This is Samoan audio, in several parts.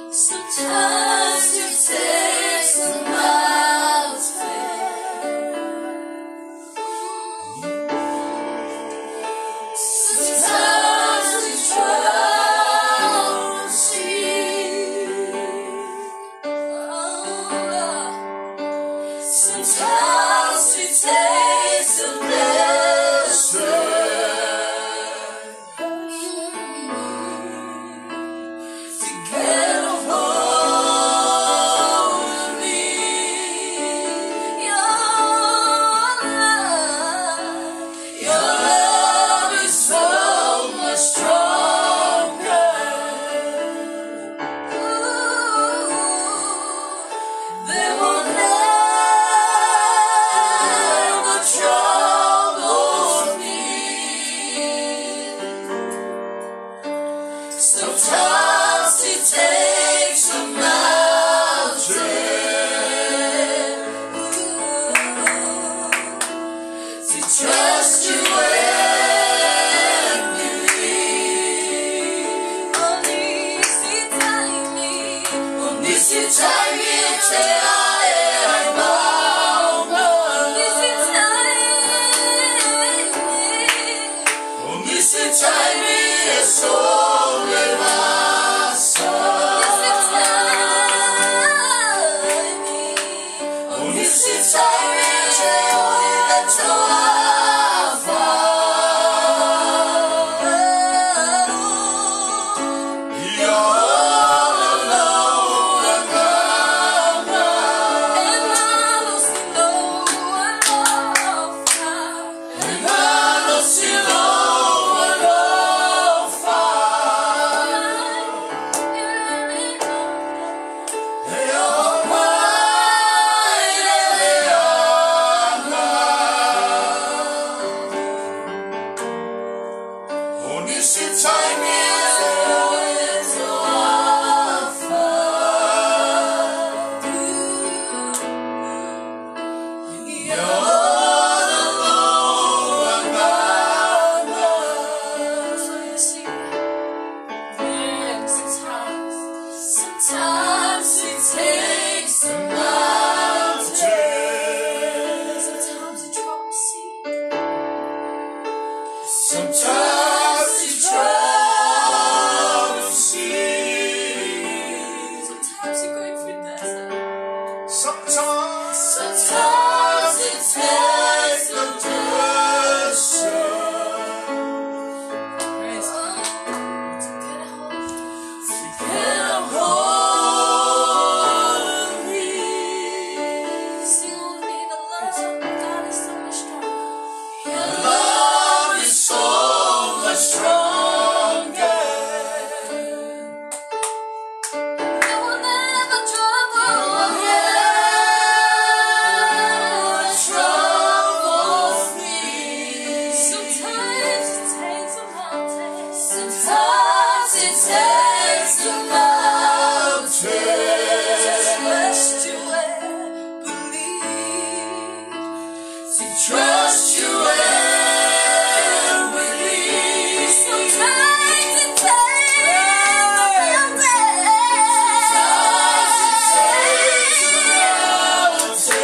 Sometimes you taste the mountain. Sometimes you drown the sea. Oh, sometimes you taste the blessing. Sometimes it takes a mountain. Sometimes it troubles sea. Sometimes it troubles sea. Sometimes you're going through desert. Sometimes, Sometimes it takes a desert. Praise God. To get a hold, to get a hold of me. Sing with me, the love of God is so much stronger. Your Love is so much stronger. It will never trouble me. Troubles me. Sometimes it takes a mountain. Sometimes it takes a mountain. To trust you and believe. To trust you and believe. Sometimes it takes a mountain. Sometimes it takes a mountain.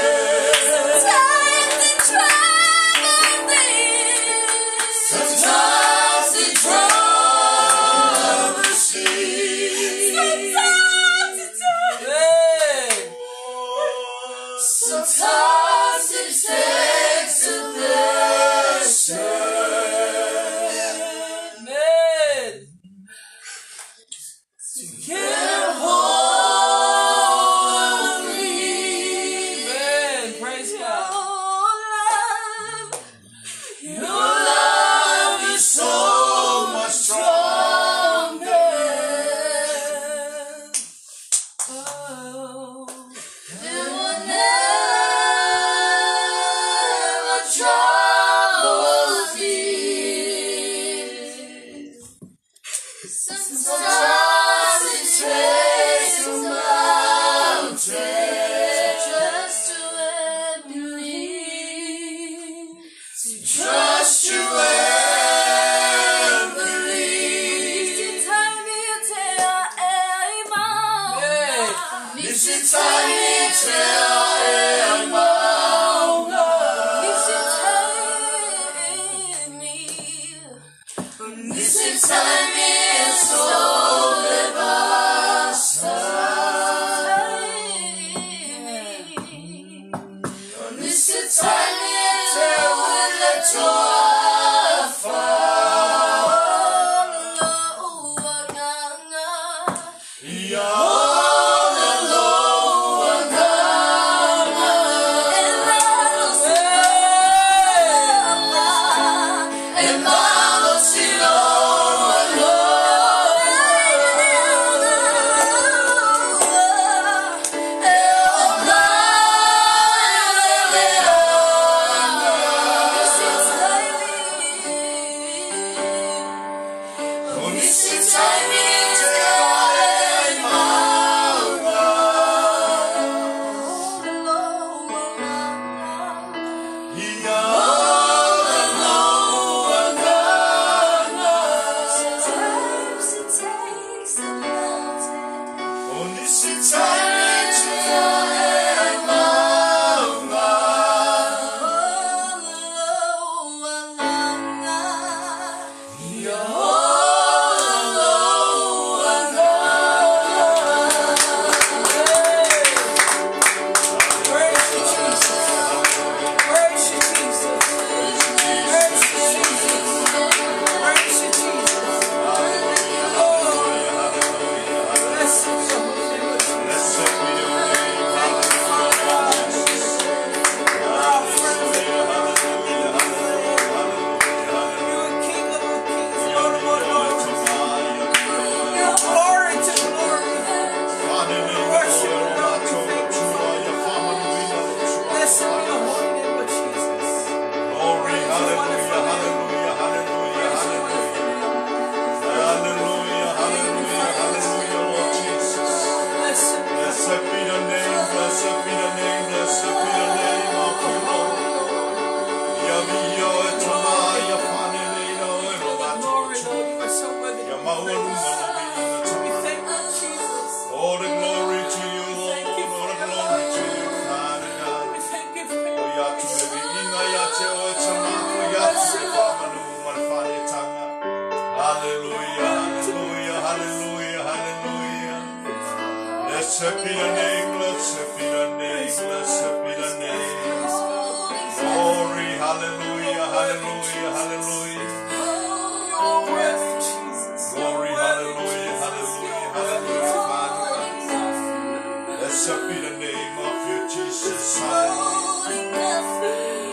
Sometimes it troubles me. Sometimes it troubles me. Sometimes it takes. Sometimes it takes a blessing to get a hold of me. Praise God. Your love, Your love is so much stronger. Oh, it will never trouble me. Sometimes it takes a mountain just to let me believe. To trust you and believe. Hallelujah, hallelujah, hallelujah, hallelujah. Blessed be the name, blessed be the name, blessed be the name. Glory, hallelujah, hallelujah, hallelujah. Glory, hallelujah, hallelujah, hallelujah, Father. Blessed be the name of you, Jesus. Hallelujah.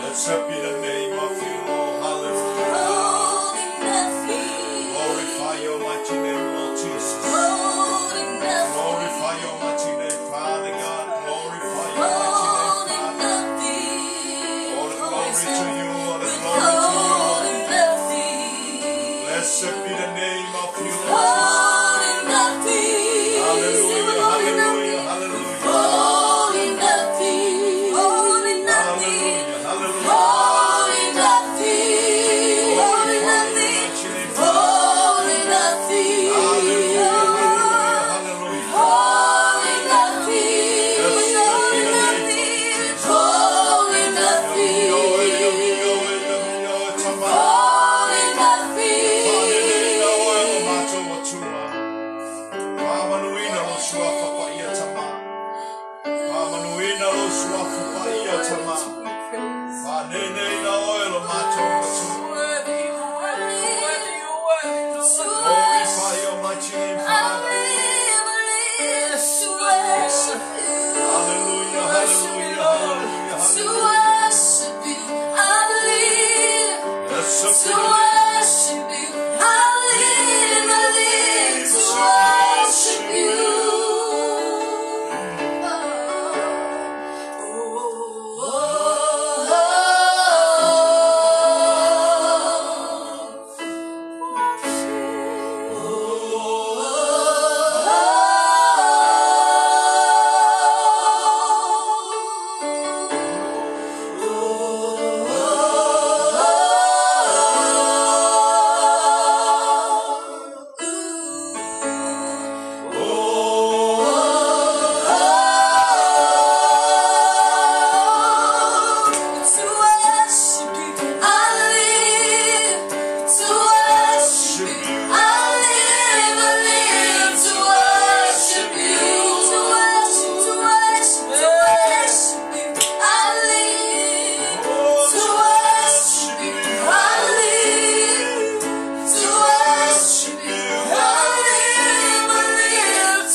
Blessed be the name of you, Lord. Hallelujah. Glorify your mighty name, Lord Jesus. Glorify your mighty name, Father God. Glorify your mighty name, Father. All the glory to you, all the glory to you, Lord. Blessed be the name of you, Lord Jesus. Hallelujah, hallelujah, hallelujah. Hallelujah, hallelujah. Glorify your mighty name, Father. Hallelujah, hallelujah, hallelujah. Blessed be the name of Jesus. Glorify your mighty name, Father. Hallelujah, hallelujah, hallelujah, To hallelujah. worship you, I live. Blessed To be the name. worship you, I live to worship you. Oh, oh, To worship you, I live. To worship you, I live to worship you. To worship, to worship, to worship you, I live. To worship you, I live. To worship you, I live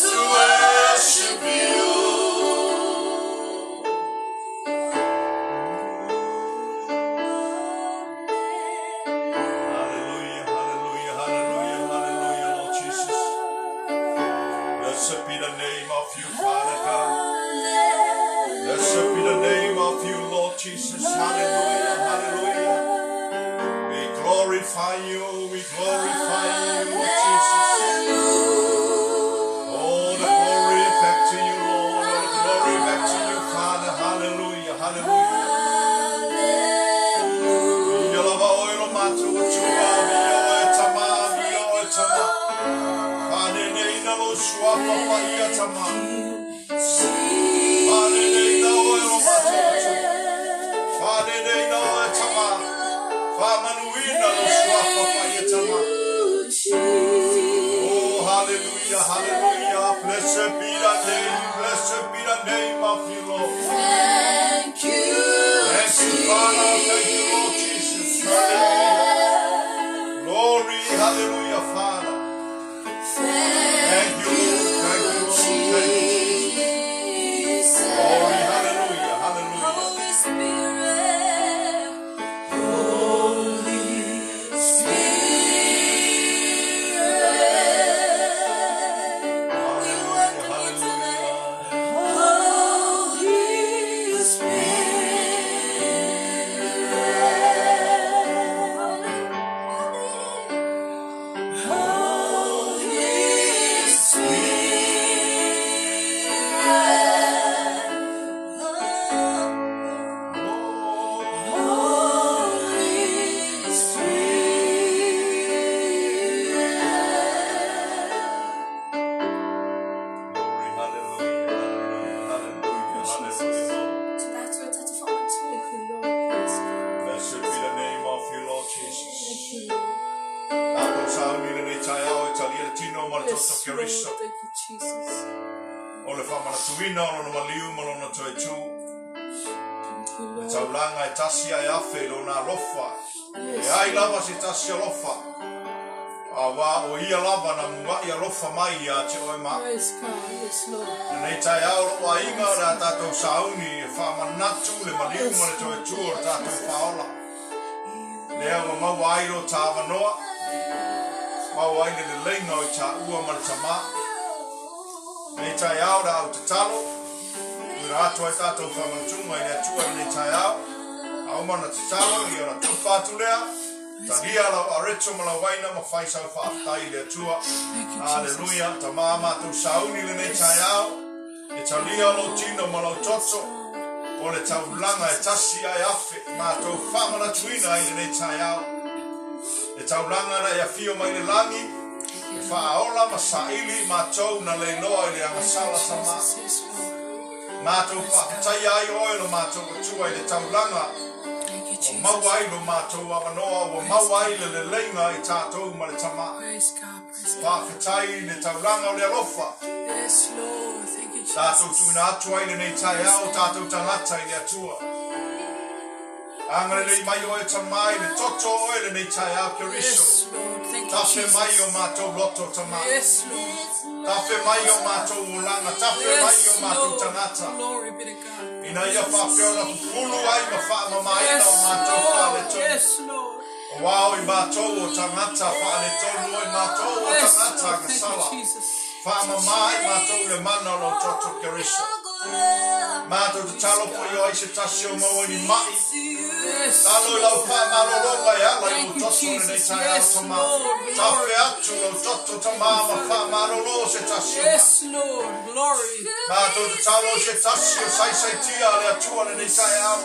to worship you. Hallelujah, hallelujah, hallelujah, hallelujah, Lord Jesus. Blessed be the name of you, Father God. Blessed be the name of you, Lord Jesus. Hallelujah, hallelujah. We glorify you, we glorify you, Lord Jesus. All the glory back to you, Lord. All the glory back to you, Father. Hallelujah, hallelujah. Yalava oilo matu tua mio e tama mio e tama. Panene ina lo suafa paia tama. Panene ina oilo matu tua. Panene ina o e tama. Famanuina lo suafa paia tama. Oh, hallelujah, hallelujah. Blessed be the name, blessed be the name of you, Lord. Thank you, Thank you, Father. Thank you, Lord Jesus. Hallelujah. Glory, hallelujah, Father. Thank Thank you, Lord. Thank you, Lord. Thank you, Jesus. Jesus. Glory, hallelujah, hallelujah. Holy Spirit, Holy Spirit, we Hallelujah, welcome you tonight. hallelujah. Holy Spirit, Holy Spirit, Holy Spirit. Glory, hallelujah, hallelujah, hallelujah, hallelujah. Blessed be the name of you, Lord Jesus. Tato sauni le lenei taeao e talia le tino ma le toto Yes, Keriso. Lord. Thank you, Jesus. O le whaamanatuina o lona maliu ma lona toetu. Thank you, Le Lord. taulaga e tasi ae afe i lona alofa. E Yes, ai lava se tasi alofa. A wā o ia lava na muai alofa mai ia te oe ma. Praise God. Yes, Lord. Lenei taeao lo aiga o le a tātou sauni e whaamanatu le maliu ma le toetu o le tātou whaola. Lea ua maua ai lo tāwanoa. Maua ai le leleiga o i tāua ma le tamā. Nei taeao le au tatalo. Ura atu ai tātou whamantunga i le atua i nei taeao. A uma na tatalo i ona tufa atu lea. Talia lau areto ma lau waina ma whai sau whaaftai i le atua. Thank you, Jesus. Hallelujah. Ta mā mātou sauni le nei taeao. E talia lo tino ma lau toto. O le taulanga e tasi ai afe. Mātou whamanatuina ai le nei taeao. Le taulanga na e awhio mai le langi. E whaaola ma saili mātou na leiloa i le angasala tama. Jesus, yes, Lord. Mātou whakatai ai oe lo mātou atua i le taulanga. Thank you, O Jesus. maua ai lo mātou awanoa, ua maua ai le leleiga i tātou ma le tamā. Praise God. Praise God. Whakatai i le taulanga o le alofa. Yes, Lord. Thank you, Tātou Jesus. tuina atu ai lenei taeao, tātou tangata i le atua. Angarelei mai oe tamā i le toto oe lenei taeao Keriso. Yes, Lord. Thank you, Tafe mai o Jesus. mātou loto tamā. Yes, Lord. Tafe mai o mātou ulanga, tafe mai o Yes, mātou Lord. tangata. Glory be to God. Ina ia whawheona pupulu ai ma whaamamaina Yes, o mātou whaale Lord. tonu. Yes, Lord. O wao i mātou o tangata whaale tonu o i mātou o Yes, tangata Lord. Thank you, ngasala. Jesus. Whaamamai mātou le mana o lo toto Keriso. Mātou te talo po i o ai se tasi o maua ni mai. Yes. Talo i lau whaamalolonga e ala i Thank o you, toto le nei Jesus. taeao Yes, tamā. Lord. Tawhe atu lau toto tamā ma whaamalolo se tasi o mai. Yes, Lord. Glory. Mātou te talo se tasi o saisai tia le atua le nei taeao.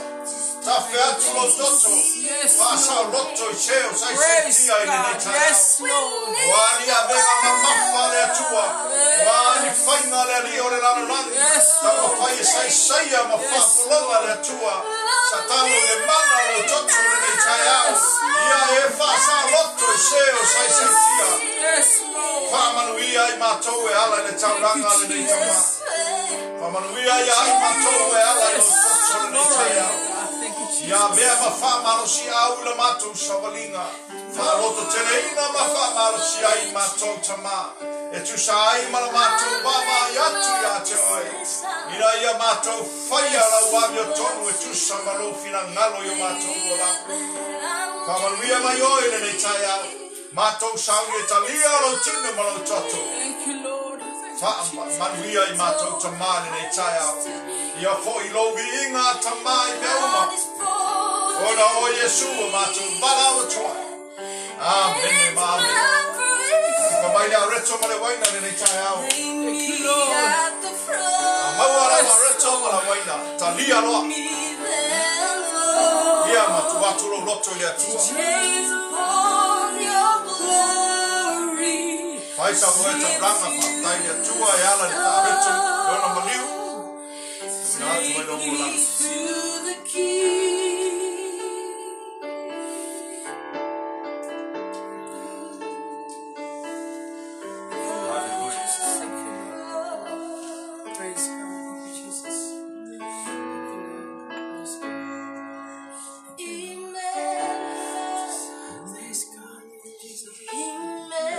Tawhe atu lau toto. Yes, Whaasao Lord. loto i se o saisai Praise tia i le nei God. taeao. Yes, Lord. Wani a venga mamafa le atua. Wani whainga le ali o le lalolangi. Yes, Tama Lord. whai e saisaia ma whapolonga le atua. Satano le mana o toto le nei taeao. Ia e whaasa loto i se o saisai tia. Yes, Lord. Whaamanuia i mātou e ala i le Thank tauranga you, le nei tama. Jesus. Whaamanuia ia ai mātou e ala i le toto le nei Glory. taeao. Ah, Thank you, Ia Jesus. mea ma whaamalosi au i la mātou sawalinga. Whaaloto te reina ma whaamalosi ai mātou tama. E tusa ai ma la mātou wama i atu ia te oe. Ina ia mātou whaia la uamio tonu e tusa ma lou whina ngalo i o mātou o la. Whaamanuia mai oe le nei taeao. Mātou sauni e talia lau tino ma lau toto. Thank you, Lord. Thank you, Jesus. Whaamanuia i mātou tama le nei taeao. Ia fo i lau viinga tama i mea uma. Ona o Yesu o mātou wala o toa. Amen ma amen. Ka mai le areto ma le waina le nei taeao. Thank you, Lord. A maua la areto ma la waina. Talia loa. Ia matu atu lo loto i le atua. Pai sa moe tauranga whaatai le atua e ala le taareto. Lona maniu. Tuna atu mai lo mulanga. Hallelujah. Thank you, Lord. Praise God. Thank you, Jesus. Thank you, Lord. Praise God. Praise God. Thank you, Jesus.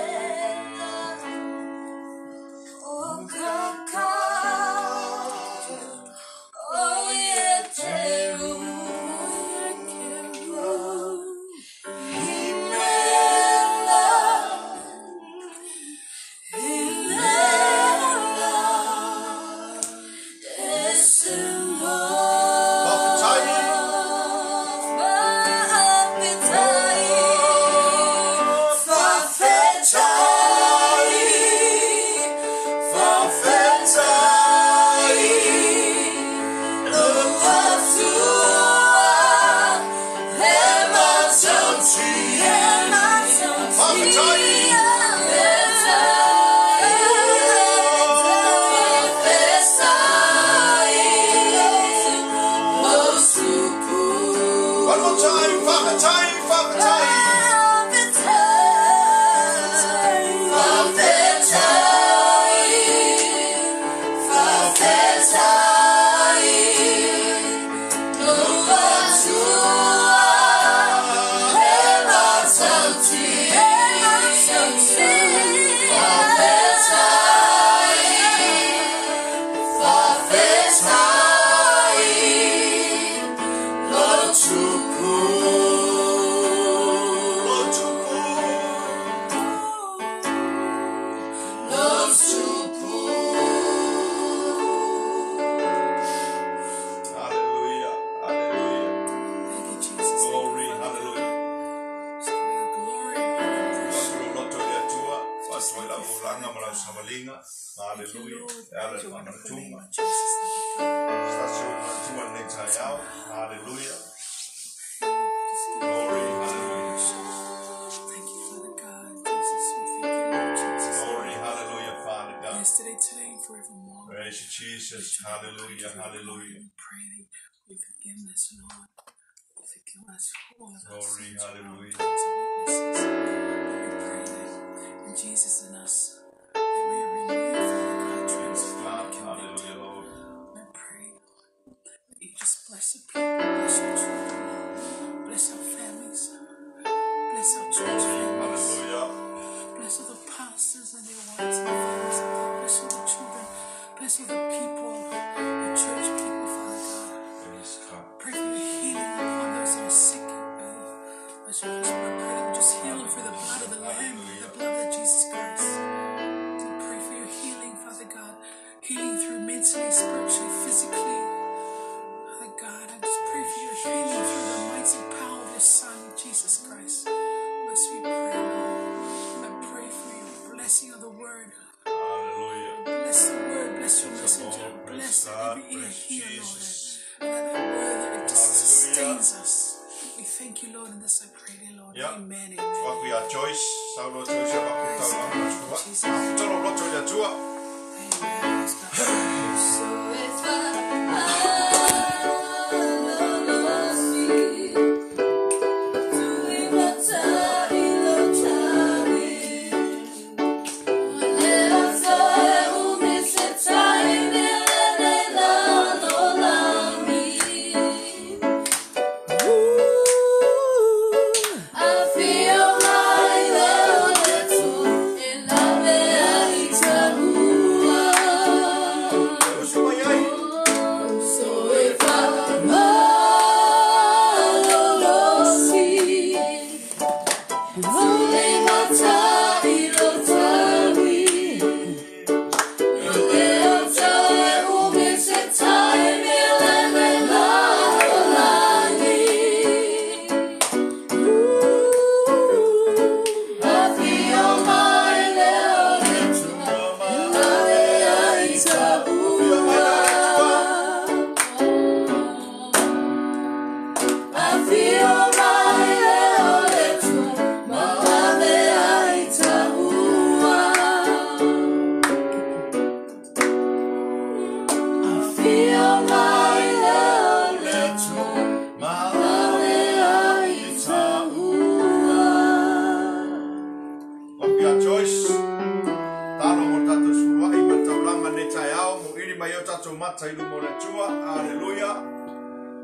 One more time, Whakatai, Whakatai. lau savaliga. Thank you, Haleluia. Lord. E ala Praise le your wonderful name faamanatuga. of Jesus. Se tasi o manatua lenei taeao. Haleluia. Just give Glory, hallelujah. Thank you, Father God. Jesus, we thank you, Lord Jesus. Glory, hallelujah, Father God. Yesterday, today, and forevermore. Praise you, Jesus. Hallelujah, hallelujah. We pray that we forgiveness, Lord. You forgive us for all of our Glory, sins, our hallelujah. wrongdoings, our weaknesses. We pray that in Jesus in us, that we are renewed, Father God, transformed, God, and convicted. hallelujah, Lord. I pray that you just bless the people, bless your children, bless our families, bless our church Glory, families. hallelujah. Bless all the pastors and their wives and families. Bless all the children. Bless all the people, the church people, Father God. Praise God. Pray for your healing upon those that are sick and ill. Those who are hospital, I pray that you just heal them through the blood of the Lamb, through the blood of Jesus Christ. We pray for your healing, Father God. Healing through mentally, spiritually, physically. Father God, I just pray for your healing through the mighty power of your Son, Jesus Christ. Bless we pray, Lord. I pray for your blessing of the word. Hallelujah. Bless the word, bless your Praise the messenger, Lord. Praise bless that God. every ear Praise hear, Lord. Jesus. And that that word that it just Hallelujah. sustains us. We thank you, Lord, and this I pray, dear Lord. Yeah. Amen, amen. Waku ia Joyce, saulo Joyce ia waku Praise tau God. lama tua. Jesus. Tolo loto ia tua. Amen. Praise God. So if I I feel my Usu mai ai. So if I malolosi, tuli matai lo tawi, le atai umi se tai me le le la lani. I feel my leo le ai taua. I feel my leo letu, maame ai taua. I feel my leo letu, maame ai taua. Waku ia Joyce. Talo mo tātou suluai ma taulanga nei taeao, mo iri mai o tātou mata i lumo le tua. Hallelujah.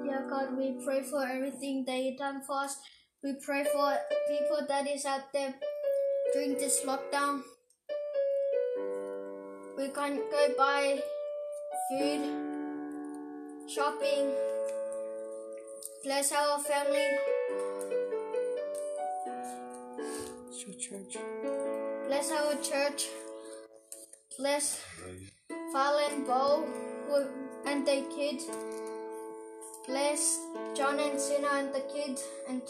Dear God, we pray for everything that you done for us. We pray for people that is out there during this lockdown. We can't go buy food, shopping. Bless our family. It's your church. Bless our church. Bless Fallon Bo and their kids. Bless John and Sina and the kids. And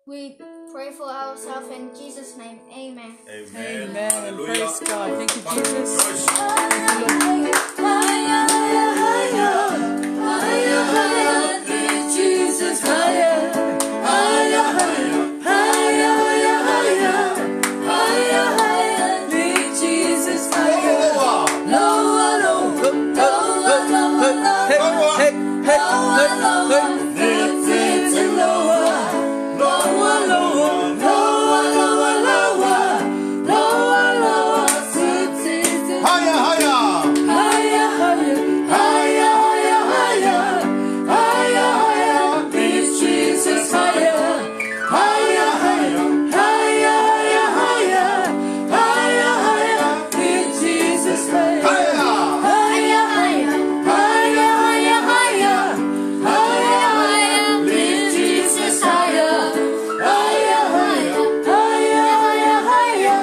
we pray for ourselves in Jesus' name. Amen. Amen. Amen. Hallelujah. Praise God. Thank you, Thank you, Jesus. Joyce. Higher, higher, higher, higher, lift Jesus higher, higher, higher, higher, higher, higher, higher, lift Jesus higher. Loa. Lower, lower, lower, lower, lower, Hey, hey, lower, lower, lift it lower, lower, lower, lower, lower, lower, lower, lower, lift it Haya, haya. higher, higher, higher, higher, higher, higher, higher. Lift Jesus higher, higher, higher, higher, higher, higher, higher, higher. Lift Jesus higher, Haya. higher, higher, higher, higher, higher, higher, higher. Lift Jesus higher, higher, higher, higher, higher, higher,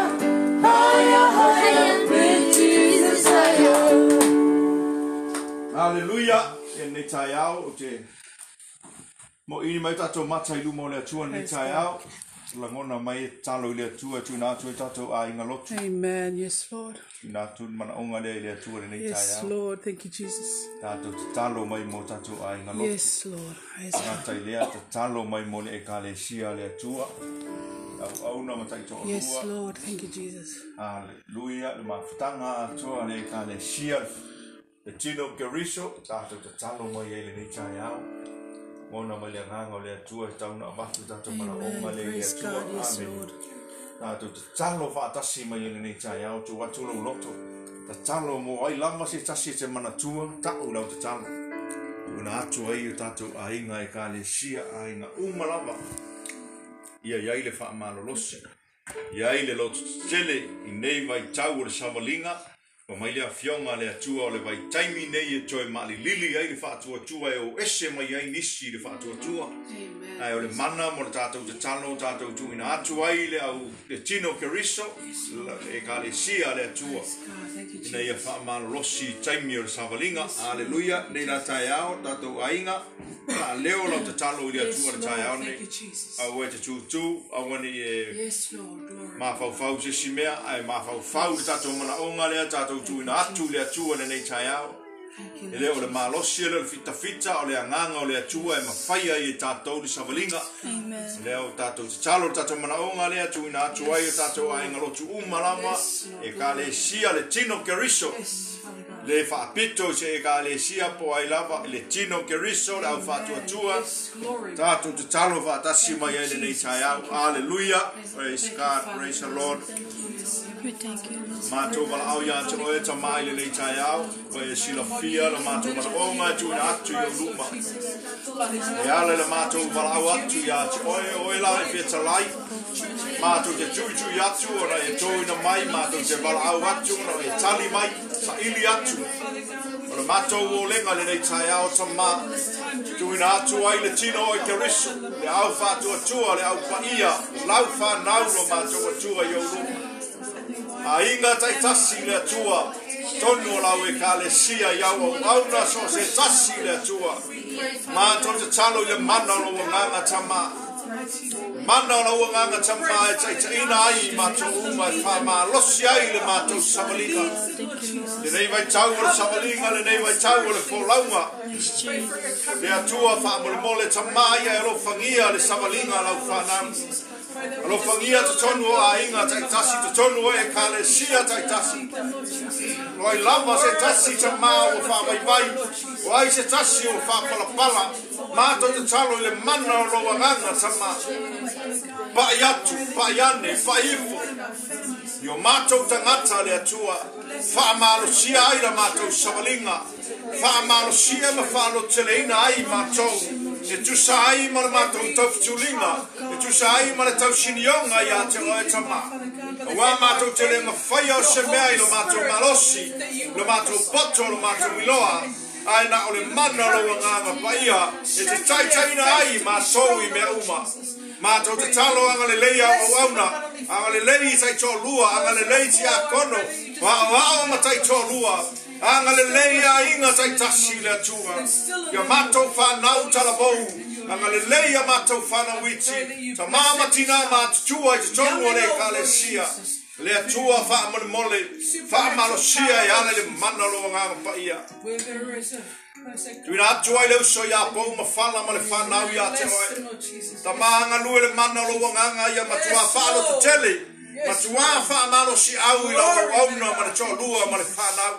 higher, higher. Lift Jesus higher. Hallelujah. Ia nei taeao o te mo ini mai tātou mata i luma o le atua nei Praise taeao. Lagona mai e tatalo i le Atua e tuuina atu ai tatou aiga lotu. Amen. Yes, Lord. Tuuina atu le manaoga lea i le Atua i lenei Yes, taeao. Lord. Thank you, Jesus. Tatou tatalo mai mo tatou aiga lotu. Yes, Lord. Praise God. Gata i lea tatalo mai mo le ekalesia a le Atua. Auauna ma taitoalua. Yes, Lord. Thank you, Jesus. Haleluia, le mafutaga atoa a le ekalesia, le tino o Keriso, tatou tatalo mai ai lenei taeao. Mona mai le agaga o le Atua e tau ona avatu tatou manaoga Amen. lea i le Praise Atua. God. Yes, Amene. Lord. Tatou tatalo faatasi mai ai lenei taeao, tuu atu lou loto. Tatalo mo ai lava se tasi e te manatua, ta'u lau tatalo. Tuuina atu ai o tatou aiga ekalesia, aiga uma lava. Ia iai le faamalolosi. Iai le loto tetele i nei vaitau o le savaliga, ma mai le afioga a le Atua o le vaitaimi nei e toe maalilili ai le faatuatua e o ese mai ai nisi i le faatuatua. Amen. Ae o le mana mo le tatou tatalo, tatou tuuina atu ai le au le tino Keriso, ekalesia a le Atua. Praise God. Thank you, Ina ia Jesus. faamalolosi i taimi o le savaliga. Aleluia, nei la taeao, tatou aiga, faaleo lau tatalo i le Yes, Atua le taeao Lord. Thank nei. you, Jesus. Aua e te tūtū, aua nei e Yes, Lord. Glory. mafaufau se isi mea, ae mafaufau le tatou manaoga lea, tatou tuuina atu i le Atua lenei taeao. Thank you, E le o Lord. le malosi, e le o le fitafita, o le agaga o le Atua e mafai ai e tatou le savaliga. Amen. Lea o tatou tatalo le tatou manaoga lea, tuuina atu ai o tatou aiga lotu uma lava, ekalesia le tino Keriso. Yes, Father God. Le faapito i se ekalesia po ai lava, le tino Keriso, le au faatuatua. Yes, glory. Tatou tatalo faatasi mai ai lenei taeao. Hallelujah. Praise God, praise the Lord. We thank you, Lord. Mātou walaau ia te oe ta mai le nei taeao, o e silafia le mātou manaoga e tuuina atu i o luma. E ala le mātou walaau atu ia te oe, oe la e whiatalai. Mātou te tui tui atu, ona e tōina mai, mātou te walaau atu, ona e tali mai, sa ili atu. O le mātou o lenga le nei taeao ta mā. Tuuina atu ai le tino o Keriso, le au whātuatua, le au paia, lau whānau no mātou atua i o luma. Aiga taitasi le Atua, tonu o lau ekalesia i au auauna so se tasi le Atua. Mātou tatalo i le mana o lau agaga tamā. Mana o lau agaga tamā e taitaina ai i mātou uma e whamalosi ai le mātou savaliga. Lenei vaitau o le savaliga, lenei vaitau o le folauga. Le Atua whaamolemole tamā ia e alofagia le savaliga lau whanau. Alofagia totonu o aiga taitasi, totonu o ekalesia taitasi. O ai lava se tasi tamā ua whaavaivai, o ai se tasi ua whaapalapala, mātou tatalo i le mana o lou agaga tamā. Pa'i atu, pa'i ane, pa'i ifo. I o mātou tangata le Atua, whaamalosia ai la mātou savaliga, whaamalosia ma whaaloteleina ai mātou, e tusa ai ma le mātou taufituliga, e tusa ai ma le tausinioga ia te oe tamā. Aua mātou te lenga whaia o se mea i lo mātou malosi, lo mātou poto, lo mātou iloa, ae na o le mana o lau agaga paia, e te taitaina ai mātou i mea uma. Mātou tatalo agalelei au auauna, agalelei i taitoalua, agalelei tiakono, wa'awa'o ma taitoalua, agalelei aiga taitasi i le Atua. Ia mātou whanau talavou, agalelei ia mātou whanau iti, ta mā ma tina ma tutua i totonu o le ekalesia. Le Atua whaamolemole, whaamalosia e ala i le mana o lou agaga paia. Where there is a Tuuina atu ai le uso ia pou ma whala ma le whanau ia te Bless oe. them, Lord Jesus. Ta maanga lue le mana o lou agaga ia matua Yes, whaaloto Lord. tele. Yes, Matua whaamalosi au i lau auauna ma le toalua ma le whanau.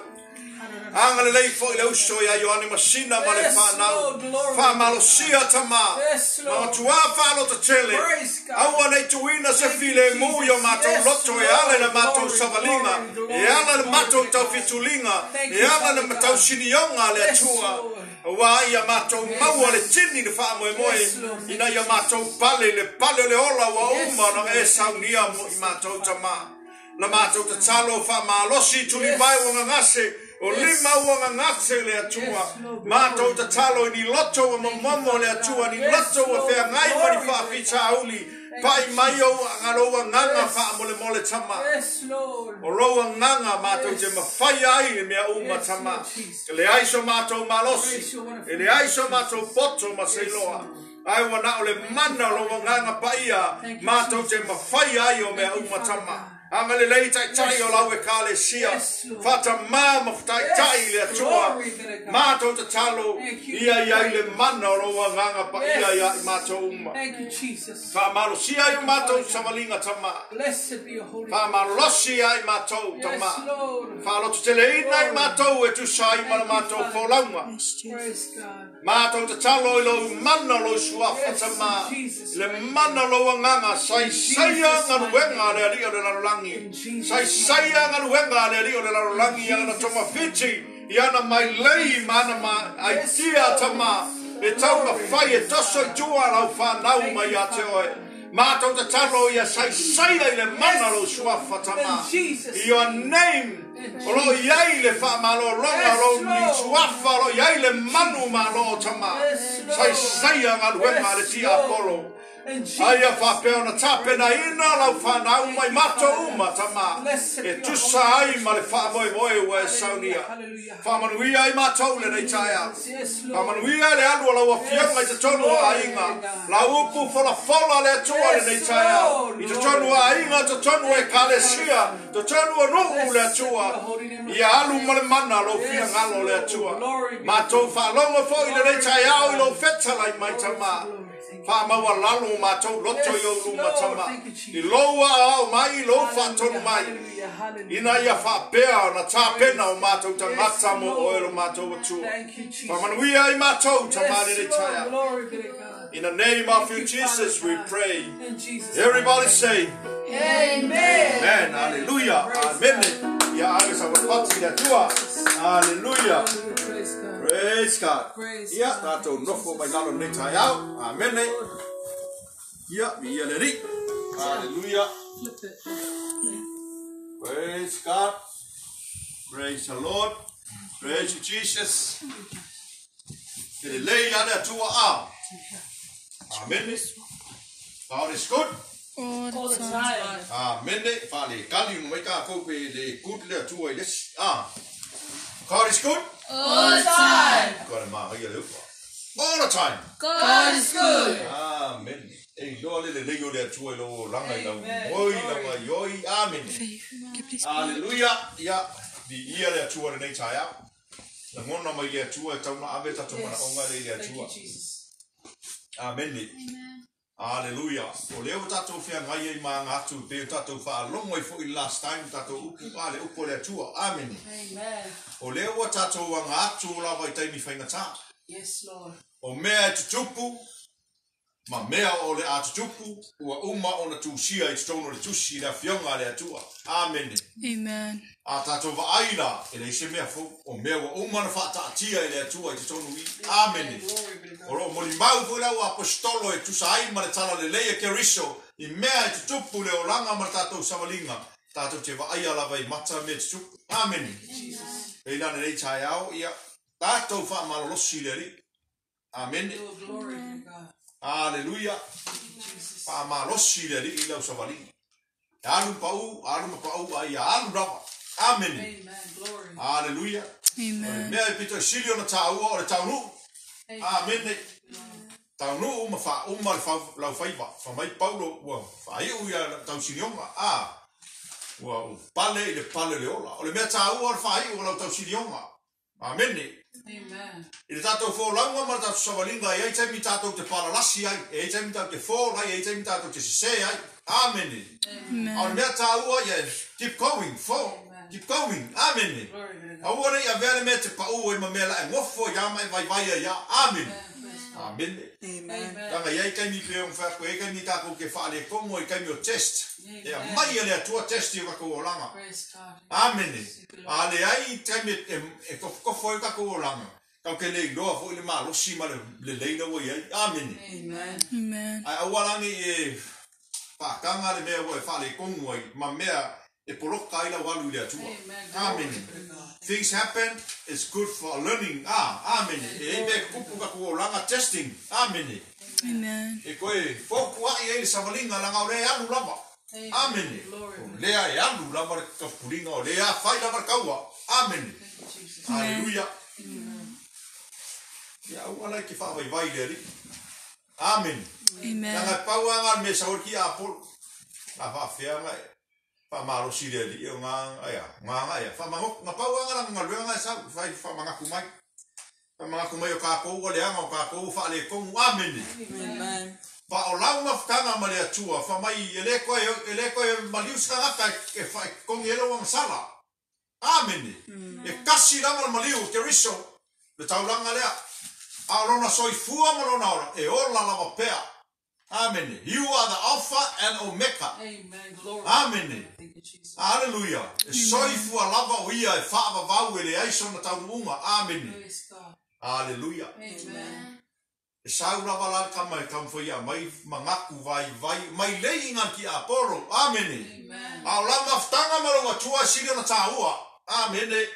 Anga le lei foi le uso ia Ioane Masina ma le Yes, whanau. Lord, glory. Whaamalosia tamā. Yes, Ma Lord. matua whaaloto tele. Praise God. Aua nei tuuina se file mu i o mātou Yes, loto e ala i le mātou Glory, savaliga. glory, glory, E ala le glory mātou to God. taufituliga. Thank E you, ala le Father God. matau sinioga le Yes, Atua. Lord. Aua ia mātou maua le tini le whaamoemoe. Yes, Lord. Ina ia mātou pale le pale o le ola ua Yes, uma na Lord. e saunia mo i mātou tamā. La mātou tatalo whaamalosi tuli Yes. mai ua ngangase. O lima ua ngangase le Atua. Yes, Lord. Mātou tatalo i ni loto ua momomo le Atua. Ni Yes, loto ua Lord. wheangai ma ni Glory to whaafita auli. Pai mai o angaloa nganga whaamolemole tama. Yes, Lord. O lou agaga mātou te mawhai ai le mea uma Yes, tamā. Lord Jesus. E leai so mātou malosi. Praise your wonderful E leai so mātou poto ma se Yes, iloa. Lord. Ai ua na o le mana o lou agaga paia Thank you, matou te Jesus. mafai ai o mea Thank you, uma Father tama. God. Agalelei taitai o lau ekalesia. Yes, Lord. Faatamā ma taitai Yes, le Atua. glory be to God. Matou tatalo Thank you. ia ia i le mana o lou agaga paia Yes. ia i matou uma. Thank you, Jesus. Faamalosia ai o matou savaliga tama. Blessed be your holy name. Faamalosi ai matou Yes, tama. Lord. Faalototeleina i matou e tusa ai ma le Thank you, matou Father. folauga. Praise God. Mātou tatalo i lou mana o lou suafa Yes, tama. in Jesus' Le mighty mana o lou agaga saisaia Jesus' galuega a mighty le alii o le lalolagi. In Jesus' Saisaia galuega a le alii o le lalolagi i ana togafiti, i ana mailei ma ana aitia tama. E taumafai e toso i tua lau whanau mai ia te oe. Mātou tatalo ia saisaia i le mana o lou suafa tama. In Jesus' In your name, In o lo iai le whaamalologa, Yes, o lo ni Lord. suafa, o lo iai le manu malo o tama. Yes, Lord. Saisaia galuega a le Yes, tia Lord. Apollo. In Jesus' Aia whapea ona tapena ina lau whanau mai mato uma tama. Blessed E be your tusa holy ai ma le whaamoemoe ua e saunia. Hallelujah. Whaamanuia ai matou lenei taeao. Yes, Lord. Whaamanuia le alu o lau afioga i totonu o aiga. Lau upu folafola le Atua lenei taeao. I totonu o aiga, totonu o ekalesia, totonu o nuu le Atua. Ia alu ma le mana lou finagalo le Atua. Matou faalogo foi lenei taeao i lou fetalai mai tama. Whaamaua lalo o mātou loto i o luma tama. I lou aao mai, i lou whaatonu mai. Hallelujah. Hallelujah. Ina ia whaapea o na tāpena o mātou tangata mo oe lo mātou atua. Thank you, Jesus. Whamanuia i mātou tamane Yes, le Lord. taia. Glory be to God. In the name of you, Thank you, Jesus, Father we God. pray. In Jesus' Everybody say, Amen. Amen, hallelujah, amen. Ia ave sa wapati le atua. Hallelujah. Hallelujah. Praise God. Praise God. Praise Ia, God. tātou nofo mai lalo nei taeao. Amen. Ia, mi ia le ri. Hallelujah. Flip it. Praise God. Praise the Lord. Praise you, Jesus. Ke le lei ale atua a. Amen. God is good. All the time. Amen. Fa le kali mo mai ka kou pe le good le atua i le si. Ah. God is good. All the time. God ma ia le upa. All the time. God is good. Amen. E loa le le lei o le atua i lo langa i lau Amen. moi langa i oi. Amen. Hallelujah. Ia, vi ia le atua lenei taeao. Lagona mai le atua e tauna ave tatou manaoga le i le Thank atua. you, Jesus. Amen. Hallelujah. O lea ua tatou feagai ai ma aga atu pe o tatou faalogo ai foi last time tatou upu a le upu o le atua. Amen. Amen. O lea ua tatou aga atu o lava i taimi faigata. Yes, Lord. O mea e tutupu, ma mea o le a tutupu, ua uma ona tusia i totonu o le tusi i le afioga a le Atua. Amen. Amen. A tātou vaai la, e leai se mea fou, o mea ua uma na whaataatia i le Atua i totonu i. Amen. Glory be to God. O loo molimau foi lau apostolo e tusa ai ma le tala lelei e Keriso, i mea e tutupu le olaga ma le tātou savaliga, tātou te vaaia lava i mata me tutupu. Amen. E ila nei taeao, ia, tātou whaamalolosi le Alii. Amen. Oh, glory be to God. Hallelujah. Thank you, Jesus. Whaamalosi le Alii i lau savaliga. E alu pau, alu ma pau, a ia alu lava. Amen. Amen. Glory. Hallelujah. O le Amen. mea e pito i sili ona tāua o le taunuu. Amen. Taunuu ma whauma le lau whaiva. Whamai Paulo ua whaiu ia tausinionga. A, ua u pale i le pale le ola. O le mea tāua o le whaiu o lau tausinionga. Amen. Amen. I le tātou fōlaunga ma le tātou sawalinga, e ai taimi tātou te palalasi ai, e ai taimi tātou te fōla ai, e ai taimi tātou te sese ai. Amen. Amen. A o le mea tāua, ia, keep going, fō, keep going. Amen. Glory be to God. Aua nei avea le mea te pau ai ma mea la e ngofo ia mai vai vai ia. Amen. Praise God. Amen. Amen. Tanga iai kaimi pe ong whaku, e kaimi tākou ke whaale kongo i kaimi o test. E a Amen. mai e le atua test i o kakou olanga. Praise God. Amen. A le ai taimi e, e kofokofo ai kakou olanga. Kau ke le iloa foi le malosi ma le, le leila ua iai. Amen. Amen. Amen. Ai aua langi e whaakanga le mea ua e whaale kongo ai, ma mea e poloka ai lau alu i le atua. Amen. Amen. Glory be to God. Things happen, it's good for learning. Ah, amen. E ei mea kupu kakou olanga testing. Amen. Amen. E koe fōku ai e le savalinga langa o le alu lava. Amen. Amen. Glory O be to lea e alu lava le kapulinga o lea whai lava le kaua. Amen. God. Jesus. Hallelujah. Ia au ala i ke whaavaivai le alii. Amene. Amen. Leaga e pau lava nga le mea e sau ai le kiapolo. La faafefea nga e faamalosi i le Alii o nga ea, nga nga ea, faamagoku, nga pau lava nga lana galuega nga e sau, e fai faamagaku mai. Faamagaku mai o kakou ua leaga, o kakou ua faaletonu. Amene. Amen. Faaolau mafutaga ma le Atua, fai mai e le toe, e le toe maliu se tagata e totogi ai lou agasala. Amene. E tasi lava le maliu o Keriso, le taulaga lea. A o lona soifua ma lona ola, e ola lava pea. Amene. You are the Alpha and Omeka. Amene. Aleluia. E soifua lava o Ia e faavavau e leai sona taunuuga. Amene. Aleluia. E sau lava la le tama e taumafai ia aumai manatu vaivai mai lei i nga tiapolo. Amene. A o lau mafutaga ma lou Atua e sili ona taua. Amene.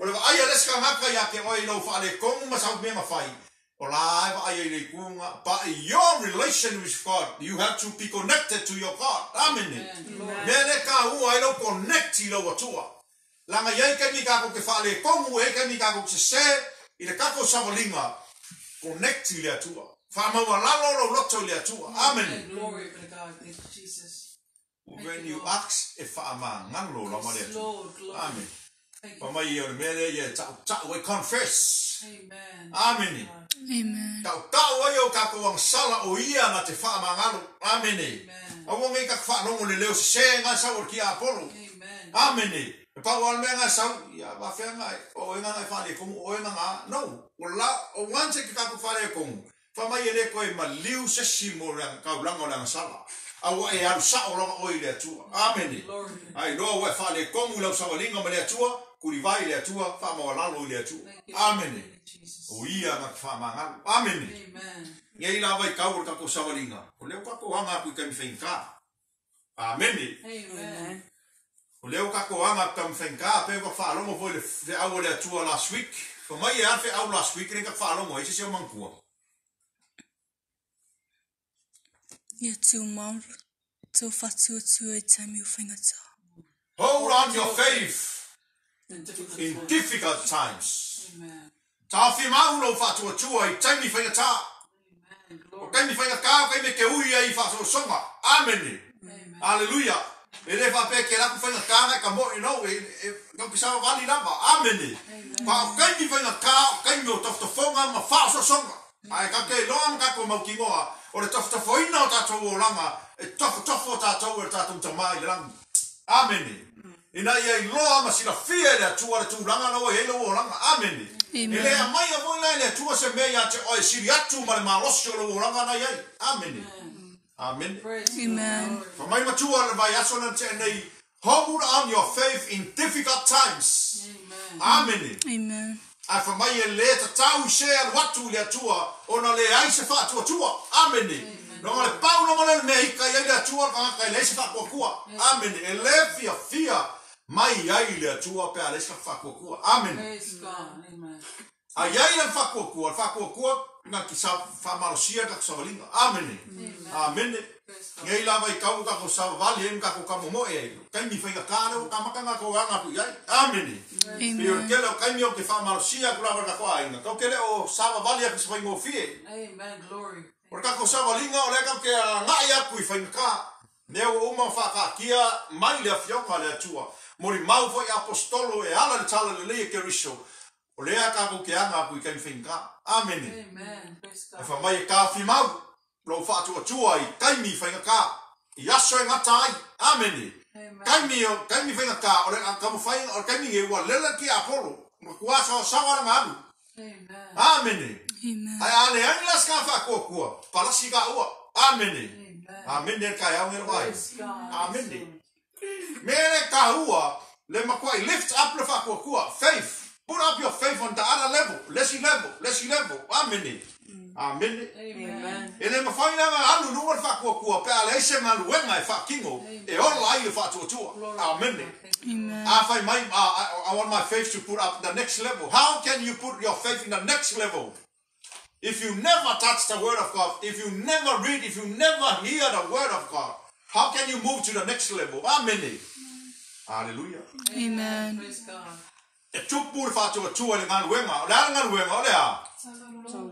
O le vaai a le isi tagata ia te oe i lou faaletonu ma sau mea na fai, o la e vaai ai i le ituga, but your relation with God, you have to be connected to your God. Amene. Mea lea e taua ai lou connect i lou Atua. Leaga i ai taimi tatou te faaletonu, e i ai taimi tatou te sese i le tatou savaliga, connect i le Atua. Faamaualalo lou loto i le Atua. Amene. When you ask, e faamagalo lava le Atua. Amene. Fai mai ia o le mea lea ia e tautau ai, confess. Amene. Tautau ai o tatou agasala o ia na te faamagalo. Amene. Aua nei tatou faalogo i le leo sese nga e sau o le tiapolo. Amene. E pau lava le mea nga e sau, ia vafea nga e, o oe nga nga e faaletonu, o oe nga nga. No. O la, o once ke tatou faaletonu, fai mai e le toe maliu se isi mo le taulaga o le agasala, a ua e alu sao lava oe i le Atua. Amene. A iloa ua e faaletonu i lau savaliga ma le Atua, kulivai i le Atua, faamaualalo i le Atua. Amene. O Ia na te faamagalo. Amene. Nei lava i tau o le tatou savaliga, o lea ua tatou aga atu i taimi faigata. Amene. O lea ua tatou aga atu taimi faigata, pei ua faalogo foi i le feau a le Atua last week. Fai mai e a le feau last week lea na tatou faalogo ai, se isi o manatua. Ia tumau tō whatuatua i taimi o faigata. Hold on your faith in difficult times. Taofi mau lou faatuatua i taimi faigata. O taimi faigata o taimi e te ui ai i faasoasoga. Amene. Aleluia. E le faapea e te alu atu faigata na e ka moe no, e, e, e savavali lava. Amene. Pa o taimi faigata o taimi o tofotofoga ma faasoasoga. Ae tatou te iloa ma tatou mautinoa, o le tofotofoina o tatou olaga, e tofotofo tatou e le tatou Tama i le lagi. Amene. Ina ia iloa ma silafia e le Atua le tulaga na ua i ai lou olaga. Amene. E le aumaia foi la e le Atua se mea ia te oe e sili atu ma le malosi o lou olaga na i ai. Amene. Amene. Amen. Fai mai matua le vaiaso lena tea nei, Hold on your faith in difficult times. Amene. Amen. Ae fai mai e le tatau i se alu atu i le Atua ona leai se faatuatua. Amene. Leaga le pau lava lea o le mea ika i ai le Atua o le tagata e leai se faatuatua. Amene. E le fiafia mai ai le Atua pe a leai se faatuatua. Amene. A i ai le faatuatua, le faatuatua na te faamalosia le tatou savaliga. Amene. Amene. Nei lava i tau o tatou savavali ai ma tatou tamomoe ai, o taimi faigata lea ua amata ona tatou aga atu i ai. Amene. Pei o le tele o taimi ou te faamalosia atu lava i le tatou aiga, tatou te le o savavali atu i se faigofie. O le tatou savaliga o lea tatou te agai atu i faigata. Mea ua uma ona faataatia mai le Afioga a le Atua, molimau foi Aposetolo e ala i le Talalelei e Keriso, O lea tatou te aga atu i taimi faigata. Amene. E fai mai e taofi mau lou faatuatua i taimi faigata, i aso e gata ai. Amene. Taimi, taimi faigata, o le taumafaiga, o le taimi nei ua lela le tiapolo, matua saosaoa lana alu. Amene. Ae a leai la se ka faatuatua, palasi taua. Amene. Amene le taeao nei lou aiga. Amene. Mea le taua, le matuai lift up le faatuatua, faith, put up your faith on the other level, le isi level, le isi level. Amene. Amene. E le mafai la ona alu i luga le faatuatua pe a leai se galuega e faatino e ola ai le faatuatua. Amene. A fai mai, I want my faith to put up the next level. How can you put your faith in the next level? If you never touch the word of God, if you never read, if you never hear the word of God, how can you move to the next level? Amene. Hallelujah. Amen. E tupu le faatuatua i le galuega. O le a le galuega? O le a?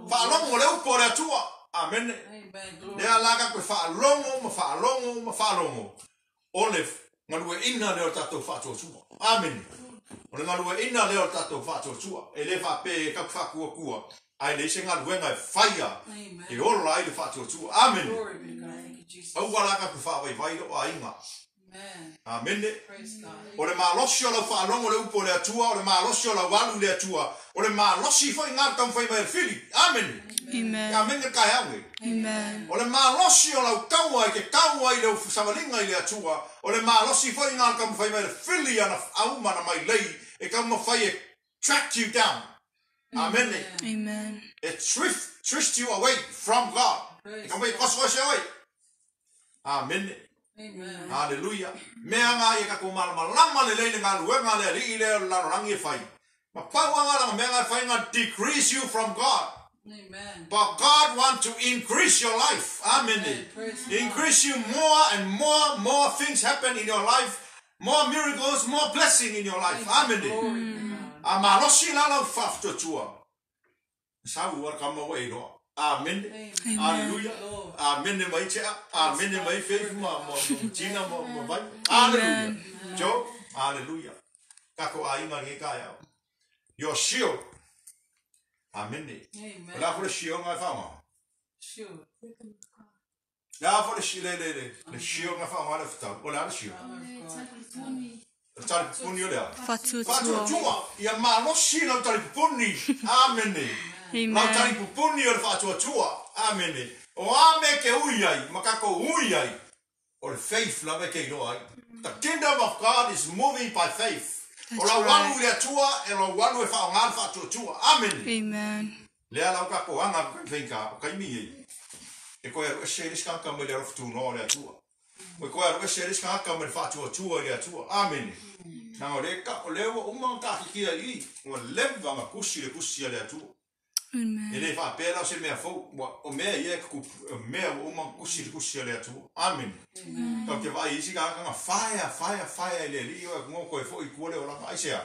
Faalogo le upu a le Atua. Amene. Amen. Glory. Lea la ka koe faalogo ma faalogo ma faalogo o le galueʻina lea o le tatou faatuatua. Amene. O le galueʻina lea o le tatou faatuatua. E lē faapē e tatou faakuakua, ae leai se galuega e faia Amen. e ola ai le faatuatua. Amene. Glory be to God. Thank you, Jesus. Aua la tatou faavaivai loo aiga. Amen. Amene. Praise God. O le malosi o lau faalogo le upu o le Atua, o le malosi o lau alu i le Atua, o le malosi foʻi gā le taumafai mai e le fili. Amene. Amen. Amene le taeao e. Amen. O le malosi o lau taua i ke taua i le savaliga i le Atua, o le malosi foʻi gā le taumafai mai e le fili ana auma na mai lei, e taumafai e track you down. Amene. Amen. E twist you away from God. E Praise taumafai e kosokoso oe. Amene. Amen. Haleluia. Mea ngā ia kako malamalama le lei le galuega le alii lea o le lalolagi e fai. Ma pau aga laga mea ngā e fai ngā decrease you from God. Amen. But God wants to increase your life. Amen. Amen. Praise God. Increase you more and more, more things happen in your life, more miracles, more blessing in your life. Amen. Glory be to God. A malosi la lau faafetoatua. Sau ua le kama ua e iloa. Amen. Amen. Hallelujah. Lord. Amen mai tea. Amen mai faith ma ma ma tina ma ma vai. Hallelujah. Joe, hallelujah. Kako aiga nge ka iau. Your shield. Amen. Amen. O la fo le shield ngai whaonga. Sure. La fo le shield le le le. Le shield ngai whaonga le whitau. O le ala shield. Le tali pupuni o lea. Fatuatua. Faatuatua. Ia malosi lau tali pupuni. Amen. Lau tali Amen. pupuni o le faatuatua. Amen. O a me ke ui ai, ma kako ui ai. O le faith lava e ke iloa ai. The kingdom of God is moving by faith. O That's lau right. alu i le Atua, e lau alu e whaonga le faatuatua. Amen. Amen. Lea lau kako anga whenka, o kaimi ei. E koe aru ese ris kaka mai le aro whatunoa o le Atua. O koe aru ese ris kaka mai le whaatuatua i le Atua. Amen. Nanga o le ka, o lea ua uma ka kikia i, ua leva nga kusi le kusi a le Atua. E Amen. le whaapea lau se mea fou, ua, o mea ia e kuku, o mea ua uma kusi le kusi a le Atua. Amen. Tau te vai isi ka kanga whaea, whaea, whaea i le li, o e kungo koe fo i kua le o langa aisea.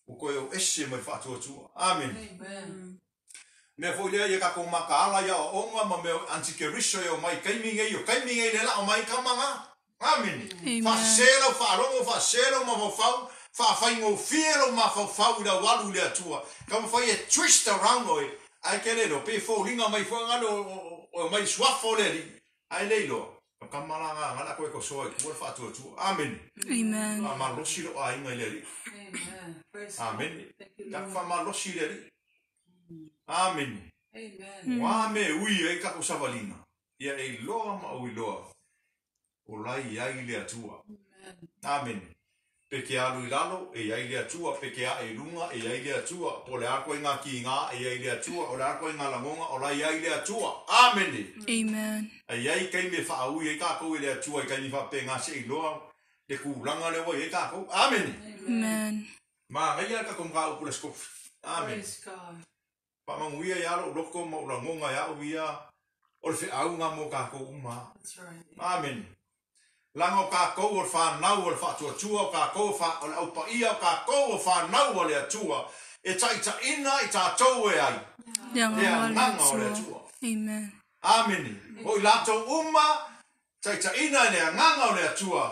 O koe o ese mai whaatuatua. Amen. Amen. Mea foi lea ia kako makaala ia o onga ma mea antikeriso ia o mai kaimi ngei o kaimi ngei le la o mai kamanga. Amen. Amen. Whaasela, whaarongo, whaasela mafaufau, whaawhaingofie lo mafaufau i la walu i le Atua. Ka mawhai e twist around oe, ai ke le lo, pe fōlinga mai whaangalo o mai suafa o le ali. Ai le iloa. Ka kamala ngā ngala koe ko soa i kua le whaatuatua. Amen. Amen. Ka malosi lo ainga i le ali. Amen. Praise God. Amen. Thank you, Ka Lord. whamalosi i le ali. Amen. Amen. Wā me ui e kako savalina. Ia e loa ma ui loa. O lai ai le Atua. Amen. Pe ke alu i lalo, e ai le Atua. Pe ke a e lunga, e ai le Atua. Po le ako i ngā ki ngā, e ai le Atua. O le ako i ngā langonga, o lai ai le Atua. Amen. Amen. Ai ai kei me whaui e kākou i le Atua i kei me whape ngā se i loa. Le kūlanga le wai e kākou. Amen. Amen. Ma ngai a kako mga upula skof. Amen. Praise God. Whamanguia ia lo loko ma ula ngonga ia o ia o le whiaunga mo kākou uma. That's right. Amen. Langa o kākou o le whanau o le whaatuatua o kākou o wha, o le aupaia o kākou o whanau o le Atua. E taitaina i tātou e ai. Lea Le nganga o le anganga o le Atua. Atua. Amen. Amen. O i lātou uma, taitaina i le anganga o le Atua.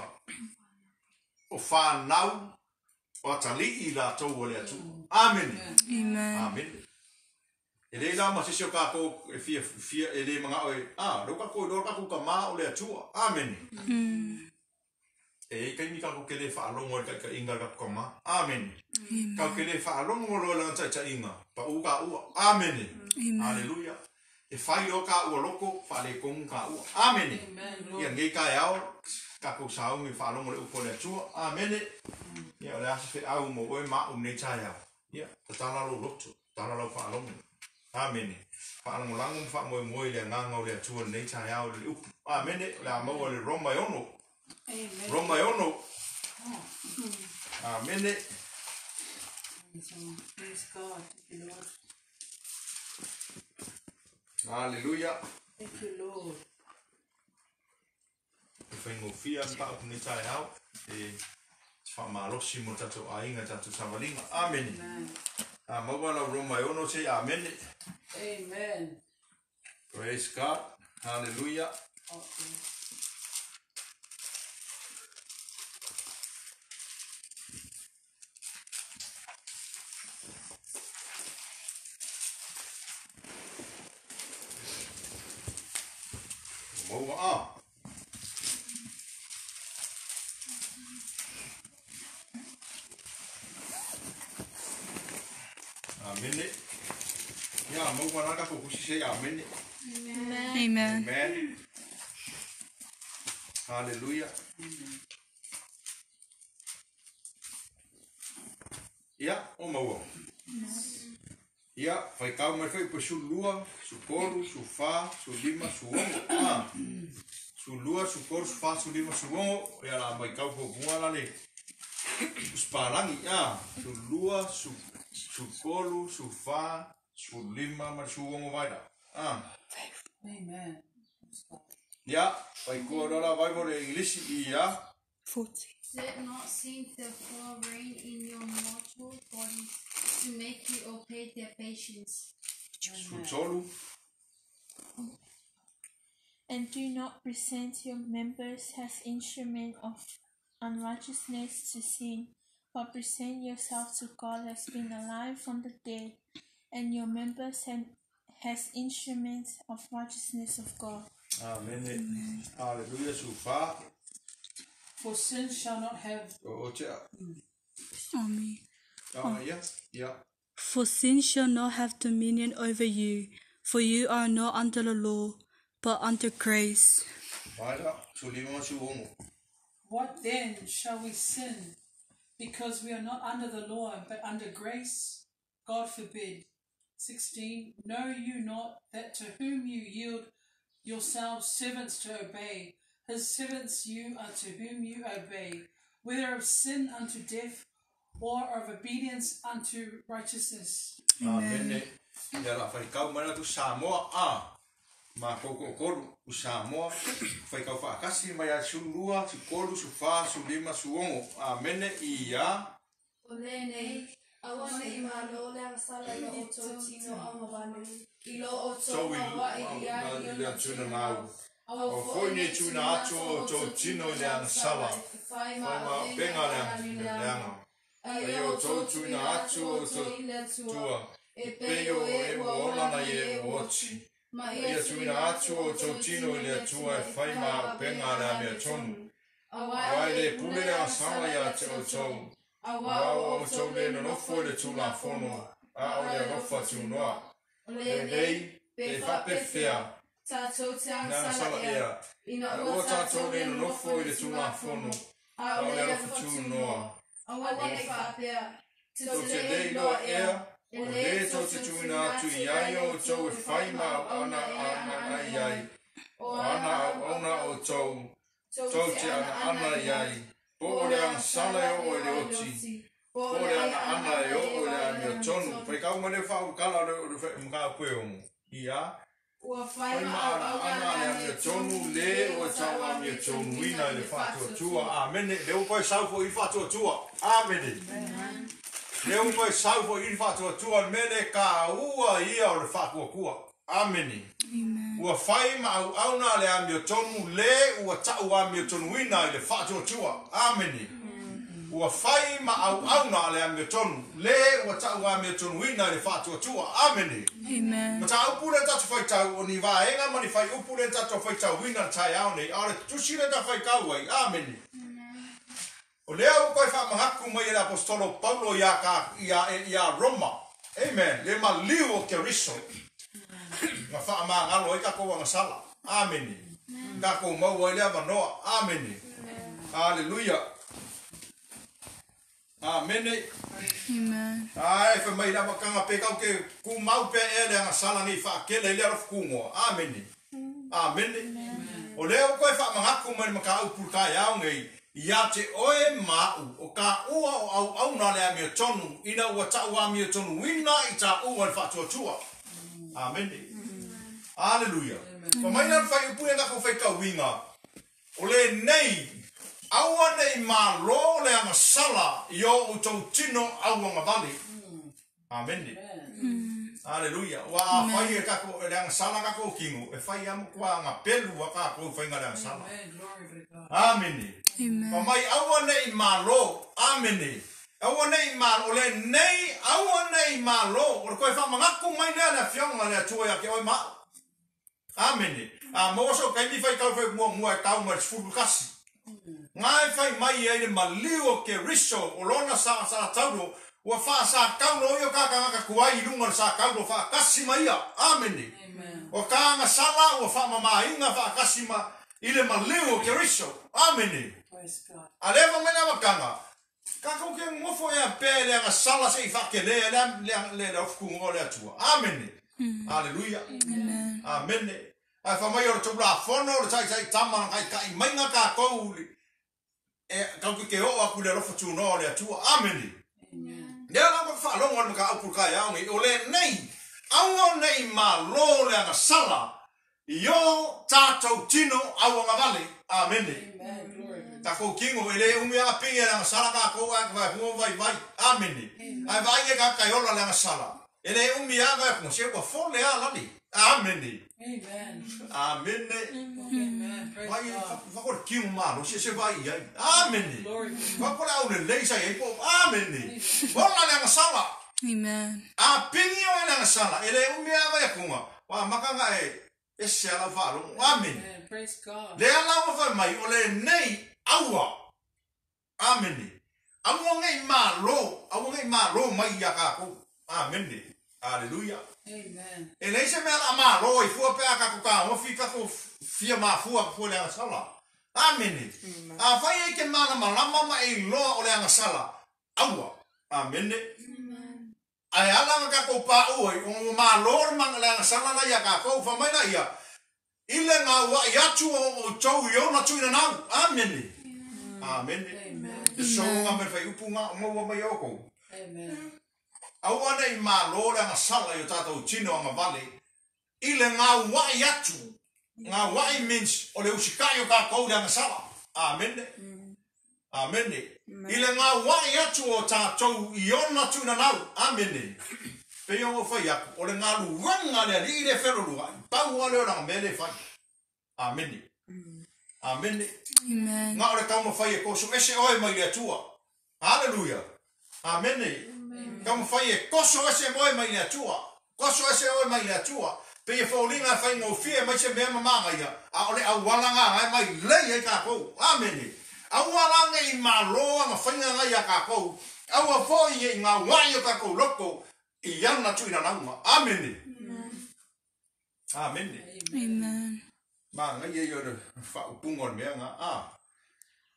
O whanau o atalii i lātou o le Atua. Amen. Amen. Amen. E le la ma sisi o kākou e fia, fia, e le mga o e, ah, leo kākou i loa kākou ka mā o le Atua. Amen. E e kaimi kākou ke le whaalongo e kai inga ka ka mā. Amen. Kau ke le whaalongo loa langa tai tai inga. Pa u ka ua. Amen. Amen. Hallelujah. E whai o ka ua loko, whaale kongu ka ua. Amen. Amen. Ia Lord. ngei ka e ao, kākou saungi whaalongo le upo le Atua. Amen. Ia o le asa fe au mo oe ma u nei tai au. Ia, tatala lo loto, tatala lo whaalongo. Amen. Whaalongo lango mwha moe moe le nganga o le Atua nei tai au le upu. Amen. Le a maua le Roma e ono. Amen. Roma e ono. Amen. Praise God. Thank you, Lord. Hallelujah. Thank you, Lord. E whaingofia ni pa nei tai au. E te whamalosi mo tātou ainga, tātou savalinga. Amen. Amen. A maua lau Roma e ono te. Amen. Amen. Praise God. Hallelujah. Okay. Maua a. Amene. Ia, maua naka ko kusi se amene. Amen. Amen. Hallelujah. Ia, o maua. Ia, whaikau mai whai pa su lua, su koru, su wha, su lima, su ongo. Ah. Su lua, su koru, su wha, su lima, su ongo. Ia la mai kau po bunga la le. Spalangi, ah. Su lua, su koru, su wha, su lima, ma su ongo vaira. Ah. Amen. Ia, whaikoa rara vai mo le English ia. 40. Let not sin therefore reign in your mortal bodies to make you obey their passions. Su tolu. And do not present your members as instruments of unrighteousness to sin, but present yourself to God as being alive from the dead, and your members as instruments of righteousness of God. Amen. Hallelujah. Su wha. For sin shall not have O tea. Amen. Ah, ia, ia. For sin shall not have dominion over you, for you are not under the law, but under grace. Vaira, su lima, su ongo. What then shall we sin? Because we are not under the law, but under grace? God forbid. 16. Know you not that to whom you yield yourselves servants to obey, his servants you are to whom you obey, whether of sin unto death or of obedience unto righteousness. Amen. Ia la whaikau mai la tu Samoa a. Ma koko koru u Samoa. Whaikau whaakasi mai a su lua, su koru, su wha, su lima, su ongo. Amen. Ia. O lenei, Aua nei malo le agasala i lo outou tino augavale, i lo outou Tau i auai ia i i le ona tuna tuna nau. nau. O foi nei tuna atu o tau tino i le agasala. E whai Whai ma ma o penga le le leanga. Ai Ai o o tau tau tuna tuna atu atu o o tau tau i le atua. tua. E E pei pei o o e e ua ua ola ola na na e e ua ua oti. oti. Ma Ia ia tuina tuina atu o tau tino i le atua e whai ma o penga le amea tonu. Auai Wai le le pule pule le le agasala agasala ia ia te te outou. outou. Aua Aua o o outou outou le le nonofo nonofo i i le le tulafono. tulafono. A o le alofa tunoa. O Le lenei, nei, pe pe faapefea. faapefea. Tātou te Na agasala agasala ea. ea. Ina Na ua ua tātou tātou le le nonofo nonofo i i le le tulafono. tulafono. A A o o le le alofa alofa tunoa. tunoa. Aua nei faapea. Te Tau te te le lei iloa loa ea. ea. O O le le tou tau te te tuina tuina atu atu i i ai ai o o tou tou e e whai whai ma ma au au ana ana e ana ana ana ana i i ai. ai. O O ana ana au au ana ana o o tou. tou Tau te te ana ana ana ana i i ai. ai. Po o le agasala e o i le oti. Po Po o o le le ana ana ana ana e e o o i le i le amio amio tonu. tonu. Whai kau mane whau kala le o le whai mga pue omo. Ia. Ua whai Whai ma ma au ana au ana ana le le amio amio tonu tonu le le o o tau tau amio amio tonu tonu ina ina i i le le whātua whātua tua. tua. Amene. Le upai sau fo i whātua tua. Amene. Le upai sau fo i whātua tua. Mele ka ua ia o le whātua kua. Amene. Amen. Ua whai ma au auna le amio tonu le ua tau amio tonu ina i le whātua tua. Amene. Ua whai ma au auna le amio tonu le ua tau amio tonu ina i le whātua tua. Amene. Amen. Ma tā upu le tātou whaitau o ni vaenga ma ni whai upu le tātou whaitau wina tai ao nei. Aore tusi le tā whaikau ai. Amene. O lea u koe whaamahaku mai e le apostolo Paulo ia, ka, ia, ia Roma. Amen. Le maliu o Keriso. Nga whaamangalo ai kako angasala. Amene. Kako mau ai lea manoa. Amene. Hallelujah. Amene. Amen. Ai, wha mai la makanga pe kau ke ku mau pe e le angasala nei whaakele i le alofu kungoa. Amene. Amene. O lea o koe whaamangako mai maka au purkai au nei, ia te oe mau, o ka ua o au au nā le amio tonu, ina ua tau amio tonu ina i tā ua le whaatuatua. Amene. Hallelujah. Fa mai nā whai upu e ngako whai kauinga, o le nei, aua nei malo le angasala i o u tau tino au angavale. Amene. Aleluia. Ua a fai e kako e le agasala kako kingu e fai amu kua anga pelu a kako whainga le agasala. Amen. Glory be to God. Amene. Amen. Pa mai aua nei malo. Amene. Aua nei malo. O le nei aua nei malo. O le koe whamangaku mai nea le afionga le atua ia ke oi mao. Amene. A maua so kaimi whai kau whai mua mua e kau mai sfulu kasi. Ngā e whai mai ai le maliu o ke riso o lona sa sa tauro ua wha sa kaulo o ka kangaka kuai i lunga le sa kaulo wha kasi mai ia. Amene. Amen. O ka anga sala ua wha mamainga wha kasi ma i le maliu o ke riso. Amene. Praise God. A leva mai le wakanga. Ka kau ke ngofo e a pē le anga sala se i whake le le le le le ofuku ngo le atua. Amene. Hallelujah. Amen. Amene. Ai wha mai o le tūla fono le tai tai tama kai kai mainga ka kou le e kau ke o aku le alofa tūnoa o le atua. Amene. Amen. Lea la waka whaalongo le maka au kai au ngi o le nei aua nei malo le anga sala i o tātou tino au anga vale. Amene. Amen. Glory be to Ta kou kingo e le umi a pingi le anga sala ka kou a vai hunga vai vai. Amene. Ai vai e ka kai ola le anga sala. E le umi a vai hunga se ua fole a lani. Amene. Amen. Amene. Amen. Praise Vai God. whakore kingo malo se se vai ai. Amene. Glory be to God. Whakore au le leisa i po. Amene. Ola le anga sala. Amen. A pingi o e le anga sala. E le umi a vai hunga. Wa makanga e e se ala whaalongo. Amene. Amen. Praise God. Le ala o whai mai, o le nei aua. Amene. Aua ngai malo, aua ngai malo mai ia kākou. Amene. Hallelujah. Amen. E lei se mea la malo i fua pea kako ka ofi kako fia mafua fua le agasala. Amene. A whai e ke mana malama ma e loa o le agasala. Aua. Amene. Ai ala nga kako pa ui, o malo le manga le agasala la ia kākou, wha mai la ia. Ile ngā wa i atu o o tau i ona tui na nau. Amene. Amene. Amen. Te songa me whai upu ngā maua mai o kou. Amen. Aua nei malo le anga sala i o tātou tino anga vale. Ile ngā wai atu. Ngā wai means o le usikai o kākou le anga sala. Amene. Amene. Ile ngā wai atu o tātou i ona tui na nau. Amene. Pe o whai aku. O le ngā luanga le ali i le whero lua. Pau o le oranga me le whai. Amene. Amene. Amen. Ngā ore kauma whai e koso ese oe mai le atua. Hallelujah. Amene. Kauma whai e koso ese oe mai le atua. Koso ese oe mai le atua. Pe e whaulinga whai ngō fie mai se mea mamanga ia. A ole au walanga ngai mai lei ai kākou. Amene. Au walanga i maloa ngā whainga ngai a kākou. Au a fōi i ngā wai o kākou loko. I ana tui na naunga. Amene. Amene. Amen. Ma ngai e le whaupunga o le mea ngā. A.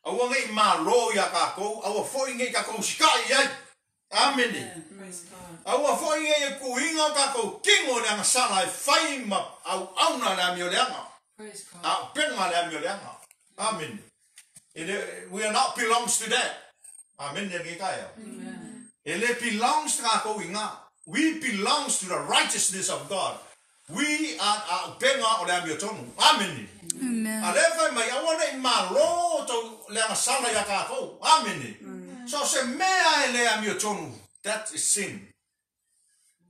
Aua ngai malo ia kākou, aua foi ngai kākou sikai ai. Amene. Amen. Praise God. Aua foi ngai e kuinga o kākou kingo le anga sala e whai ma au auna le amio le anga. Praise God. Au penga le amio le anga. Amene. Ele, we are not belongs to that. Amene le kaya. Amen. Ele belongs to kākou i ngā. We belongs to the righteousness of God. We are au penga o le amio tonu. Amene. Amen. A le whai mai, aua nei malo tau le anga sala ia kākou. Amene. So se mea e le amio tonu, that is sin.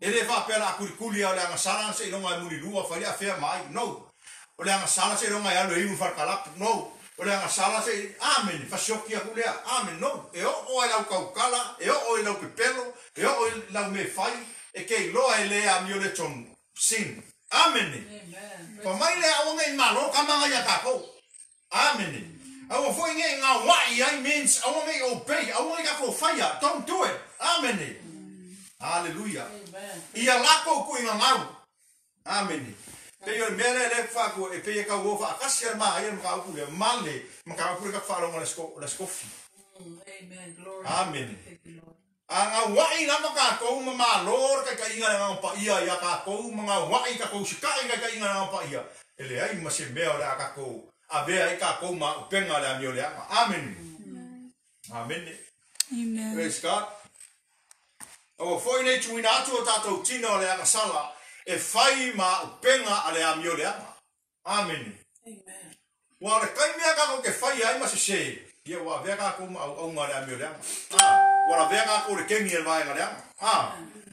E le whapea a kurikuri au le anga sala se ilonga e muri lua, whai a whea mai. No. O le anga sala se ilonga e alo e iu wharkalapu. No. O le anga sala se, amen, whasioki aku lea, amen, no. E o o e lau kaukala, e o o e lau pepelo, e o o e lau me whai, e kei loa e le amio le tonu. Sin. Amene. Amen. Pa mai le aua ngai malo ka manga ia kākou. Amene. Aua foi ngai ngā wai ai means aua ngai obey, aua ngai kākou whaia. Don't do it. Amene. Hallelujah. Amen. Ia lako ku i ngā ngau. Amene. Pe yo mea le le whaku e pe ye kau o whaakasi a maa ia maka upu le male maka upu le ka whaalonga le skofi. Amen. Glory. Amen. Thank you, Lord. A ngā wai lama kākou ma malo kai kai inga ngā pa ia ia kākou ma ngā wai kākou sikai kai kai inga ngā pa ia. E le ai ma se mea o le a kākou. A vea ai kākou ma upenga le amio le anga. Amen. Amen. Amen. Praise God. Aua foi nei tuina atu o tātou tino o le anga sala e whai ma upenga a le amio le anga. Amen. Amen. Ua le kai mea kākou ke whai ai ma se se. Ia ua vea kākou ma au aunga le amio le anga. Ah. Ua lavea kākou i le kegi a le vaega leaga. A,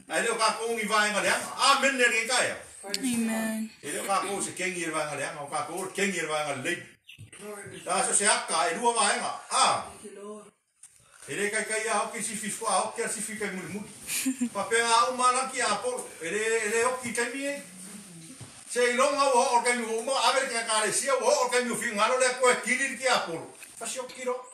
ae le o kākou ni vaega leaga. Amene lenei taeao. Amen. E le o kākou o se kegi a le vaega leaga, o kākou o le kegi a le vaega lelei. La so se aka, e lua vaega. A, e le kaikai a hoki sifi fua hoki a sifi kai muli muli. Faapena uma la ki Apolo, e le, e le hoki taimi e. Se iloga ua oo le taimi ua uma ave le ekalesia ua oo le taimi ua finagalo le Atua e kili le tiapolo, fasioti loa.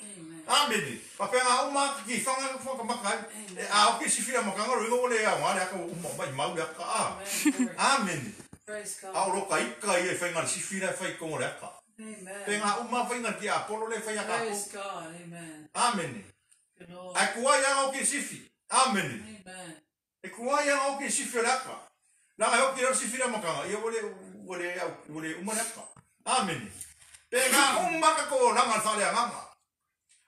Amene. Faapena uma atu tifaga na makamaka ai. E a oki sifi le amataga lona uiga ua le aoga le aka ua uma maimau le aka a. Amene. A o lo ika ia i faiga le sifi la e fai i totonu o le aka. Faapena uma faiga le tiapolo lea e fai ia tatou. Amene. Ae tuai lava ona oki le sifi. Amene. E tuai lava ona oki le sifi o le aka. Leaga e oki loa le sifi i le amataga, ia ua le, ua le, ua le uma le aka. Amene. Pe na uma tatou olaga i le faaleagaga.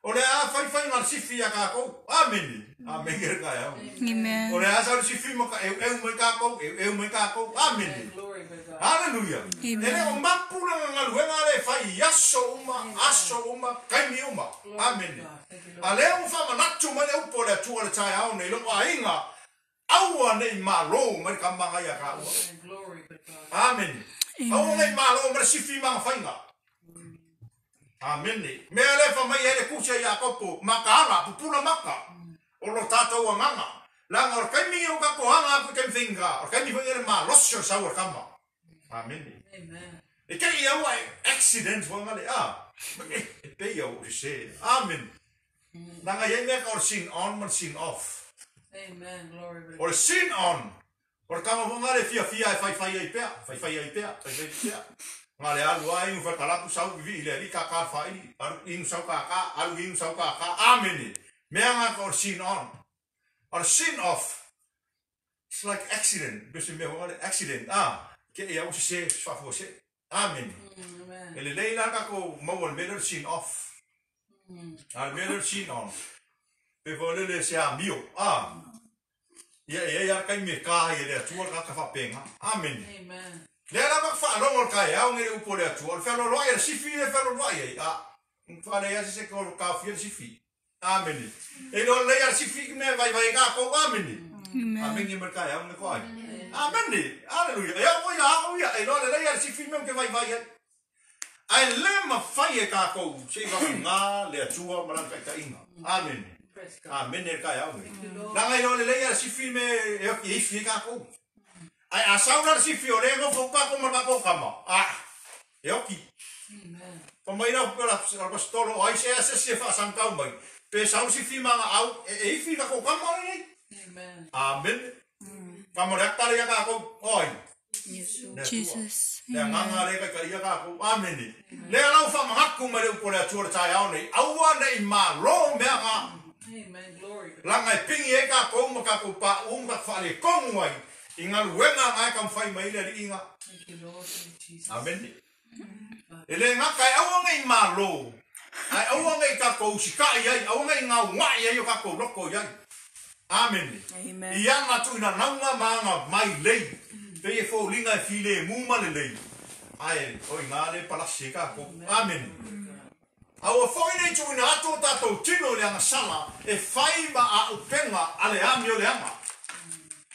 O le a fai faiga a le sifi ia tatou. Amene. Amene le taeao. Amen. O le a sau le sifi ma ka eueu mai tatou, eueu mai tatou. Amene. Haleluia. E le o mapu lana galuega lea e fai i aso uma, aso uma, taimi uma. Amene. A lea ua faamanatu mai le upu a le Atua i le taeao nei, lou aiga, aua ne i malo mai le tamaga ia taua. Amene. Aua ne i malo mai le sifi ma ana faiga. Amene. Mea lea e fai mai ai le tusi a Iakopo, mataala, pupula mata o lo tatou agaga. Leaga o le taimi lenei ua tatou aga atu i taimi faigata, o le taimi foi lenei o le malosi o le sau o le tama. Amene. E te i au e accident foi ngale a. E pei au o sese. Amen. Leaga e i ai mea tau o le sin on ma le sin off. Amen. Glory be. O le sin on, o le tama foi ngale e fiafia e faifai ai pea, faifai ai pea, faifai ai pea. Ngale alu lava inu fai kalapu sau vivii i le alii kaka le faili, alu inu sau kaka, alu inu sau kaka. Amene. Mea nga tau o le sin on. O le sin off, It's like accident, pei o se mea foi lea, accident, a, ke ia ua sese faafuasei. Amene. E lelei la tatou maua i le mea lea o le sin off. A o le mea lea o le sin on, pei foi lele se amio, a, ia e i ai lava le taimi e ta ai e le Atua le tagata faapena. Amene. Lea lava ou te faalogo i le taeao nei i le upu a le Atua, o le fealoaloai a le sifi lea e fealoaloai ai, a, matua leai lava se isi e taofia le sifi. Amene. E iloa lelei a sifi ki mea e vaivai ai tatou. Amene. Amene ma le taeao nei ko ai. Amene. Aleluia. E oo foi ia au ia, e iloa lelei a sifi mea ou te vaivai ai. Ae le mafai e tatou se i vagana le Atua ma Lana taitaiga. Amene. Amene le taeao nei. Leaga e iloa lelei a sifi mea e e ifi ai tatou. Ae a sau la le sifi o lea e nofo atu tatou ma le tatou tama, a, e oki. Fai mai la o le pasitolo, o ai se se esi e faasagitau mai, pe sau le sifi ma ana au, e, e ifi i tatou tama lenei. Amene. Tama o le ata lea ia tatou, o ai? Le Atua. Jesus. Le agaga lea e taitaia tatou. Amene. Lea la ua faamanatu mai le upu a le Atua i le taeao nei, aua ne i malo mea na. Leaga e pigi ai tatou ma tatou paʻu ma tatou faaletonu ai i galuega na e taumafai mai ai le Alii na. Amene. E le gata e aua ne i malo, ae aua ne i tatou usitai ai, aua ne i gaugaʻi ai o tatou loto i ai. Amene. I ana tuuina nauga ma ana mailei, pei e foliga e filemu ma lelei, ae o i ina lea e palasi ai tatou. Amene. A ua foi nei tuuina atu o tatou tino i le agasala e fai ma aupega a le amioleaga.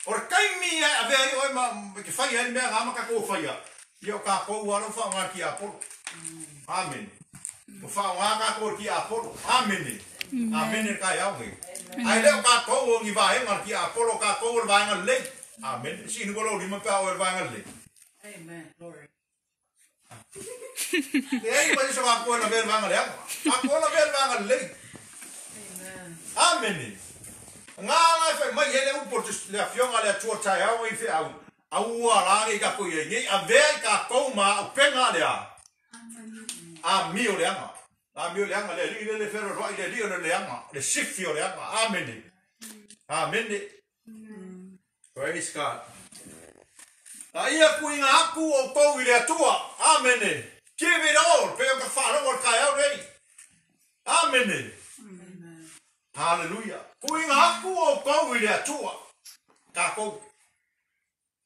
O le taimi ia e avea ai oe ma e te fai ai le mea na ma tatou faia, ia o tatou lava lea ua faaaoga e le tiapolo. Amene. Ua faaaoga tatou e le tiapolo. Amene. Amene le taeao nei. Ae le o tatou o ni vaega o le tiapolo, o tatou o le vaega lelei. Amene. Sii ua lou lima pe a oe o le vaega lelei. Amen. Glory. Leai ma se isi o tatou e lavea i le vaega leaga. Tatou e lavea i le vaega lelei. Amene. Na ala e fai mai ai le upu o le Afioga a le Atua taeao i feau, aua la nei tatou i ai nei, avea i tatou ma auupega a le a? Amio leaga. Amio leaga, le Alii lea le fealoaloai, le Alii o le leaga, le sifi o leaga. Amene. Amene. Praise God. A ia tuuina atu outou i le Atua. Amene. Give it all. Pei o ka faalogo o le taeao nei. Amene. Hallelujah. Tuuina atu outou i le Atua. Tatou.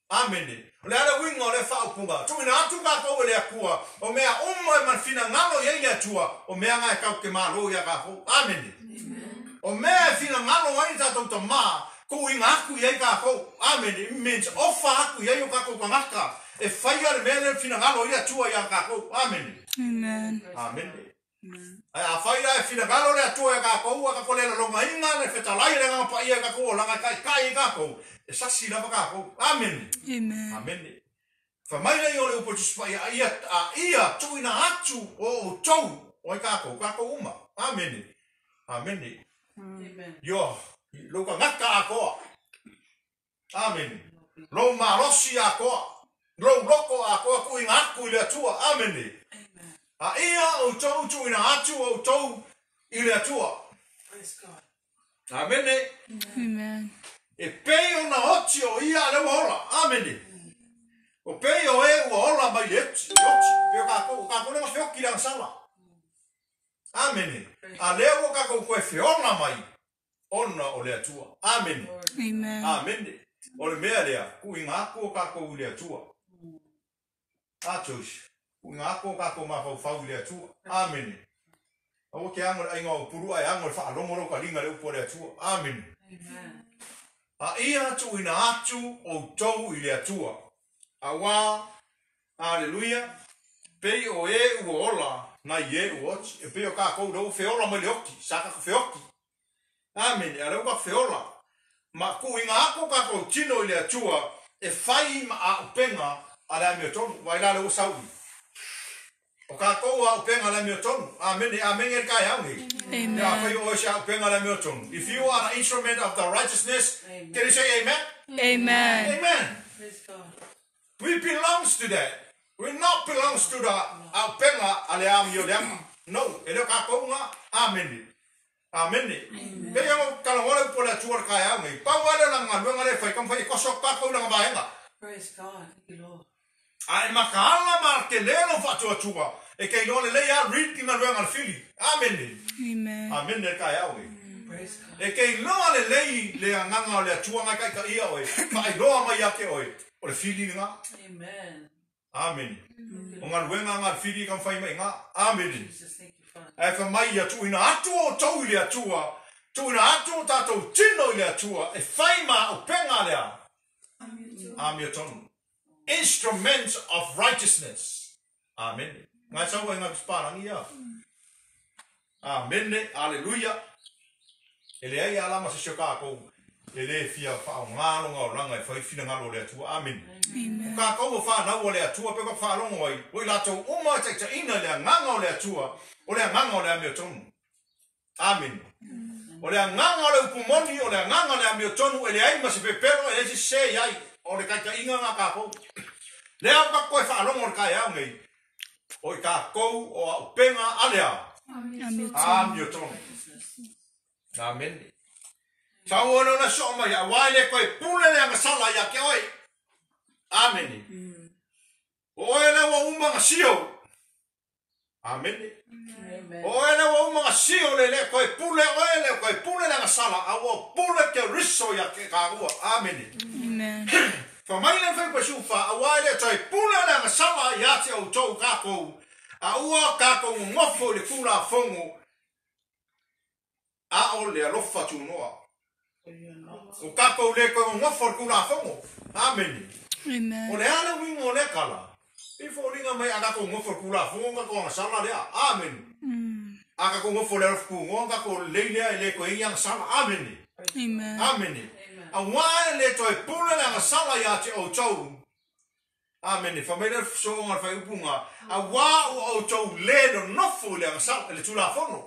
Amene. O le a le uiga o lea faaupuga? Tuuina atu tatou e le Atua, o mea uma e ma le finagalo i ai le Atua, o mea na e tatou te malo ia tatou. Amene. O mea e finagalo ai le tatou Tamā, tuuina atu i ai tatou. Amene. It means ofa atu i ai o tatou tagata e faia le mea lea e finagalo ai le Atua ia tatou. Amene. Amen. Amene. Ae afai la e finagalo le Atua ia tatou, ua tatou le lalogaina le fetalai a le Agaga Paia i tatou olaga e taitai ai tatou, e sasi lava tatou. Amene. Amen. Amene. Fai mai lea o le upu a le Tusi Paia, a ia, a ia tuuina atu o outou, o ai tatou, tatou uma. Amene. Amene. Amen. Io, lou tagata atoa. Amene. Lou malosi atoa. Lou loko atoa tuuina atu i le Atua. Amene. Amen. A ia outou tuuina atu o outou i le Atua. Praise God. Amene. Amen. E pei ona oti o ia a le ua ola. Amene. O pei o e ua ola mai le oti. Oti. Pe o kākou, o kākou le feoki le agasala. Amene. A lea ua kākou koe feola mai ona o le Atua. Amene. Amen. Amene. O le mea lea, kuinga aku o kākou i le Atua. A Joyce, kuinga aku o kākou mafaufau i le Atua. Amene. Aua ke ago le aiga o pulu ai ago le whaalongo lo ka linga le upu o le Atua. Amene. Amen. A ia tuuina atu outou i le Atua. Auā, aleluia, pei o e ua ola nai e ua oti. E pei o kākou lea ua feola mai le oti, sa kako feoti. Amene, a lea ua kako feola. Ma kuuina aku o kākou tino i le Atua e fai ma aupenga a le amiotonu. Vai la le ua saui. O kākou aupenga a le amiotonu. Amene, amene le kai au nei. Amen. Ia fai o se aupenga a le amiotonu. If you are an instrument of the righteousness, can you say amen? Amen. Amen. Praise God. We belongs to that. We not belongs to the aupenga a le amio le ama. No, e leo kākou ngā. Amene. Amene. Pei o kalangole upo le atua le kai au nei. Pau ale la ngā luenga le whai, kam whai e koso kākou la ngā vaenga. Praise God. Thank you, Lord. A e makaala ma ke lelo whaatua tua. E kei loa le lei a read ki ngā luenga le whiri. Amene. Amen. Amene le kai au nei. Praise God. E kei loa le lei le anganga o le atua ngai kai ka ia oe. Whaai loa mai ake oe. O le whiri ngā. Amen. Amene. O ngā luenga ngā whiri kam whai mai ngā. Amene. Jesus, thank you, Father. Ae wha mai ia tuuina atu o tau i le Atua, tuuina atu o tātou tino i le Atua, e whai mā o penga lea. Amio tonu. Instruments of righteousness. Amen. Ngai sau e ngā kisparangi ia. Amene, aleluia. E le ai alama se sio kākou, e le fia whao ngālo ngā oranga e whai whina ngalo o le Atua. Amen. Amen. O kākou o whānau o le Atua, pe ka whaalongo ai, o i lātou uma e taitaina le anganga o le Atua, o le anganga o le amio tonu. Amen. O le anganga o le upumoni, o le anganga o le amio tonu, e le ai ma se pepero, e le se se ai, o le kaitainga ngā kākou. Le au ka koe whaalongo o le kai au nei, o i kākou o a upenga alea, Amio tonu. amio tonu. Amen. Sa ua lona so mai, a wai le koe pule le angasala ia ke oi. Amen. O oe le ua uma nga sio. Amen. Amen. O oe le ua uma nga sio le le koe pule oe le koe pule le angasala, a ua pule ke riso ia ke kāua. Amen. Amen. Fa mai le whai pasufa, a wai le toi pule le angasala ia te au tau kākou. A ua kākou ngofo i le kula fongo, a o le alofa tūnoa. O kākou le koe ngofo i le kula fongo. Amen. O Amen. le ala wingo o le kala. I fōringa mai a kākou ngofo i le kula fongo, kākou angasala lea. Amen. A kākou ngofo le alofa kūngoa, kākou lei lea e le koe i angasala. Amen. Amen. Amen. A wā le toi pule le angasala ia te au tau. Amen. Fa mai le soonga le whai upunga. A wā o au tau le no nofo le angasala, le tūla fono.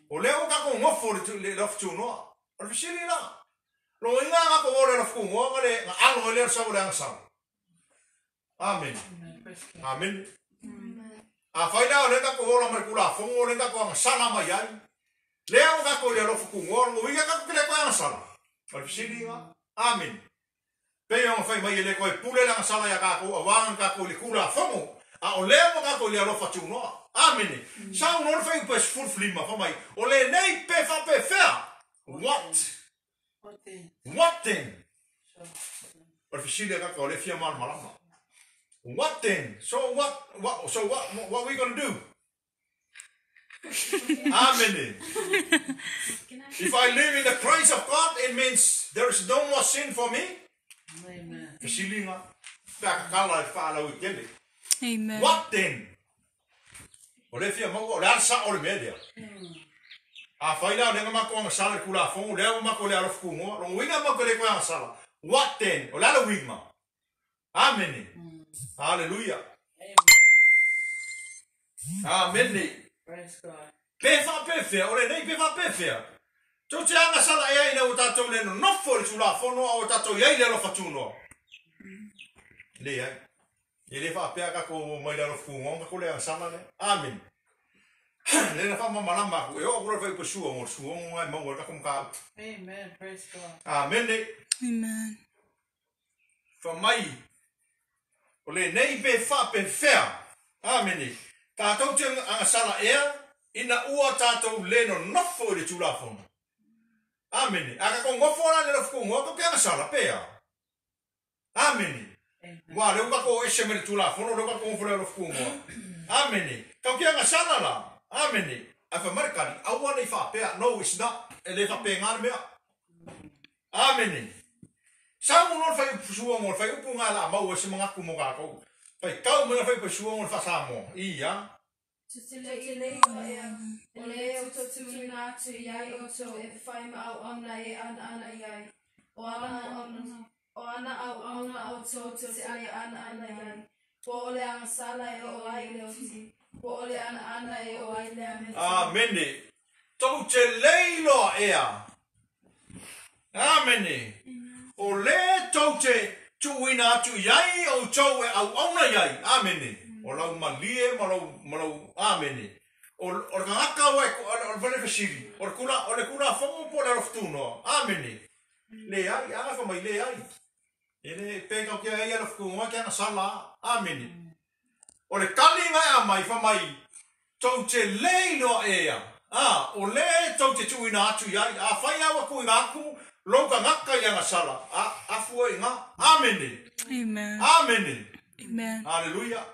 O lea o kākou ngofo le le lofu tūnoa. O le fisili la. Lo inga ngā ko ole lofu kūngoa nga le nga alo le sau le angasala. Amen. Amen. Praise God. Amen. A whai la o le kako hola mai kula fongo le kako angasala mai ai. Lea o kako le alofu kūngoa, lo inga kako kele koe angasala. O le fisili nga. Amen. Pei o whai mai e le koe pule le angasala ia kākou, a wānga kākou i le kula fongo. A o lea mo kākou i le alofa tūnoa. Amen. Sa uno le whai upe sfulflima, wha mai, o le nei pe wha pe whea. What? What then? What then? Shall O le fisili a kākou, o le fia mana malama. What then? So what we gonna do? Amen. If I live in the grace of God, it means there is no more sin for me. Amen. Fesiliga pe a kakala i le faalauaitele. Amen. What then? O le fia maua, o le a le sao o le mea lea. Afai la o lea na matou agasala i le Tulafono, o lea ua matou le alofa tunoa, lona uiga matou te le toe agasala. What then? O le a le uiga? Amene. Haleluia. Amene. Praise God. Pe faapefea, o lenei pe faapefea. Tou te agasala ea ina ua tatou le nonofo i le Tulafono a ua tatou i ai i le alofa tunoa? Leai. E le faapea tatou omai i le alofa tunoa ona tatou le agasala lea. Amene. Lea na faamalamalama atu, e oo atu loa i le fuaiupu e suono, o le suono lena e maua ai le tatou mataupu. Amen. Praise God. Amene. Amen. Fa mai, o lenei pe faapefea, Amene, tatou te agasala ea ina ua tatou le nonofo i le Tulafono. Amene. A tatou nofo la i le alofa tunoa, tatou te agasala pe a? Amene. Aua o lea ua tatou o ese mai le Tulafono, o lea ua tatou nofo i le alofa tunoa. Amene. Tatou te agasala la. Amene. Ae fai mai le tali, aua ne i faapea, no, it's not, e le faapena le mea. Amene. Sau loa le fuaiupu suono, o le fuaiupu lena o le a maua ai se manatu mo tatou. Faitau mai le fuaiupu suono i le faa-Samoa. Ia. Tutelei ea, o le ou te tuuina atu i ai outou e fai ma auauna e anaana i ai. O ana, o ana auauna outou tou te anaana i ai. Po o le agasala e oo ai i le oti, po o le anaana e oo ai i le amiotonu. Amene. Tou te lei loa ea. Amene. O le tou te tuuina atu i ai outou e auauna i ai. Amene. O lau malie ma lou, ma lou, amene. O, o le tagata ua e, o le fale fesili, o le tula, o le Tulafono po o le alofa tunoa. Amene. Leai, a fai mai, leai. E le, pe kau ke ai alofa tunoa ke agasala a. Amene. O le tali na e aumai, fai mai, tou te le iloa ea, ā, o le tou te tuuina atu i ai, afai lava ua tuuina atu lou tagata i le agasala, ā, afu oe i ina. Amene! Amen. Amene! Amen. Haleluia!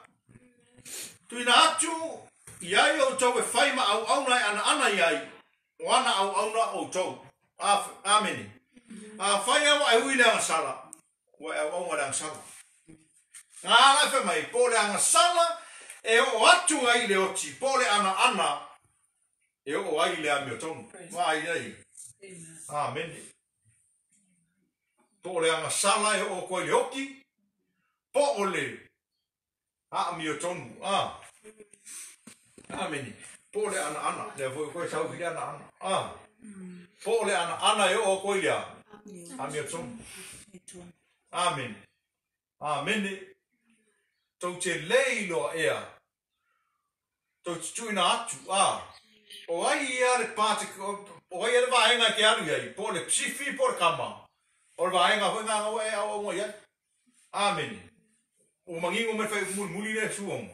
Tuuina atu i ai outou e fai ma auauna e anaana i ai, o ana auauna outou. Amene! Afai lava ua e ui i le agasala, ua e auauna i le agasala. Ngā ala e whai mai, po o le agasala e oo atu ai i le oti, po o le anaana e oo ai i le amiotonu. Ngā ai ai. Amene. Po o le agasala e oo atu ai i le oti, po o le amiotonu. Ah. Amene. Po o le anaana. Lea foi koe sau i le anaana. Ah. Po o le anaana e oo atu ai i le amiotonu. Amene. Amene. Tou te le iloa ea. Tou te tuuina atu, a. O ai ia le pa te, o ai ia le vaega e te alu i ai, po o le psifi po o le kama. O le vaega foi nga ua e auaunga i ai. Amene. Ua manino mai le fuaiupu mulimuli lea e suono.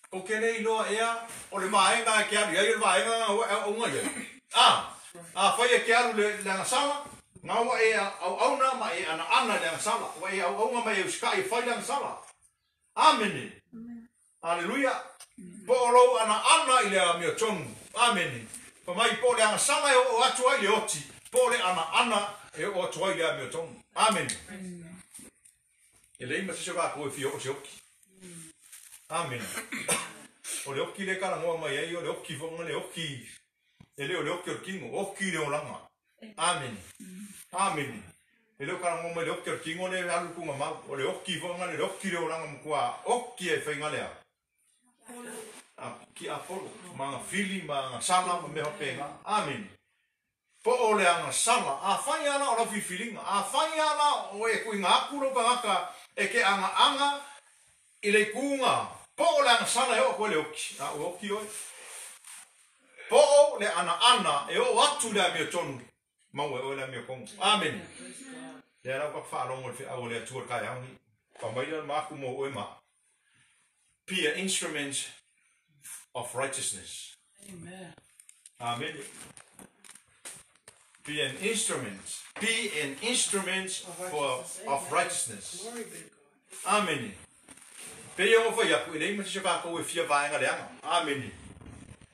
Tou te le iloa ea o le vaega e te alu i ai o le vaega nga ua e auaunga i ai. A. Afai e te alu le le agasala, nga ua e auauna ma e anaana i le agasala, ua e auaunga ma e usikai e fai le agasala. Amene. Aleluia. Po o lou anaana i le amiotonu. Amene. Fai mai po o le agasala e oo atu ai le oti, po o le anaana e oo atu ai le amiotonu. Amene. E leai ma se isi o tatou e fia oo i se oki. Amene. O le oki lea e talanoa mai ai, o le oki foi lena, le oki, e le o le oki o le tino, oki le olaga. Amene. Amene. E le o talanoa mai le oki o le tino lea e alu i le tuugamau, o le oki foi lena, le oki le olaga matua oki e faiga lea. A, ki Apolo, ma aga fili, ma aga sala, ma mea faapena. Amene. Po o le agasala, afai lava la o lau filifiliga, afai lava la o e tuuina atu lou tagata e te agaaga i le ituga, po o le agasala e oo atu ai le oti, a ua oti oe. Po o le anaana e oo atu i le amiotonu, maua e oe le amiotonu. Amene. Lea la ua tatou faalogo i le feau a le Atua i le taeao lenei. Fai mai lea o le maku mo oe ma au. Be an instrument of righteousness. Amen. Amene. Be an instrument. Be an instrument for, of righteousness. Glory be to God. Amene. Pei e ono fai atu, e leai ma se isi o tatou e fia vaega leaga. Amene.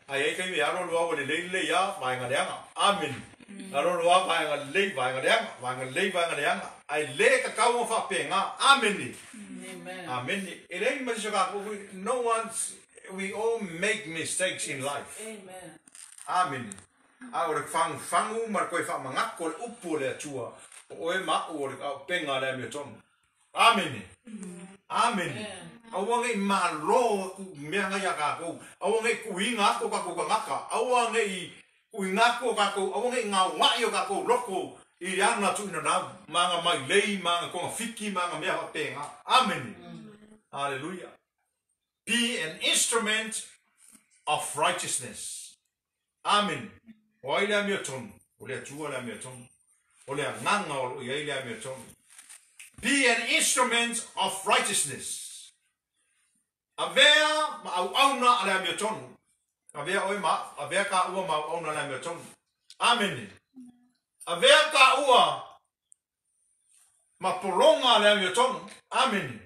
Ai ai kaimi e alu alu lava ua lelei lelei lava, vaega leaga. Amene. Alu alu lava vaega lelei, vaega leaga, vaega lelei, vaega leaga. Ae le tatau ona faapena. Amene. Amene. E leai ma se isi o tatou, no one's, we all make mistakes in life. Amene. A o le fagufagu ma le toe faamanatu o le upu o le Atua, o oe ma a'u o le auupega a le amiotonu. Amene. Amene. Aua ne i malo atu mea na iā tatou. Aua ne i tuuina atu o tatou tagata. Aua ne i tuuina atu o tatou, aua ne i gaogaʻi o tatou loto i le ana tuuina nau, ma ana mailei, ma ana togafiti, ma ana mea faapena. Amene. Haleluia. Be an instrument of righteousness. Amene. O ai le amiotonu? O le Atua le amiotonu. O le Agaga o lo o i ai le amiotonu. Be an instrument of righteousness. Avea ma auauna a le amiotonu. Avea oe ma a'u, avea tāua ma auauna a le amiotonu. Amene. Avea tāua ma pologa a le amiotonu. Amene.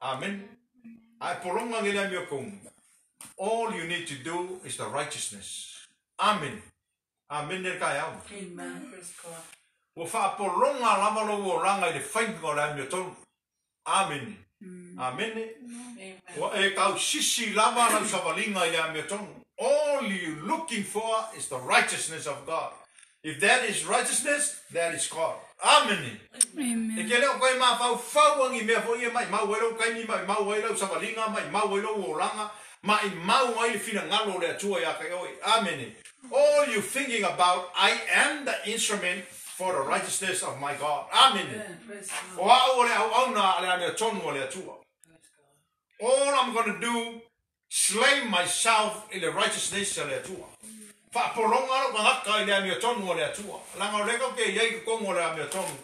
Amene. A e pologa nei le amiotonu, all you need to do is the righteousness. Amene. Amene le taeao. Amen. Praise God. Ua faapologa lava lou olaga i le faiga o le amiotonu. Amene. Amene. Amen. Ua e tausisi lava lau savaliga i le amiotonu. All you looking for is the righteousness of God. If that is righteousness, that is God. Amene. Amen. E te le o koe mafaufau a ni mea foi e maimau ai lou taimi, maimau ai lau savaliga, maimau ai lou olaga, maimau ai le finagalo o le Atua ia te oe. Amene. All you thinking about, I am the instrument for the righteousness of my God. Amene. Amen. Praise God. O a'u o le auauna a le amiotonu a le Atua. Praise God. All I'm gonna do, slay myself i le righteousness a le Atua. Faapologa lou tagata i le amiotonu a le Atua. Leaga o lea tatou te i ai i totonu o le amiotonu.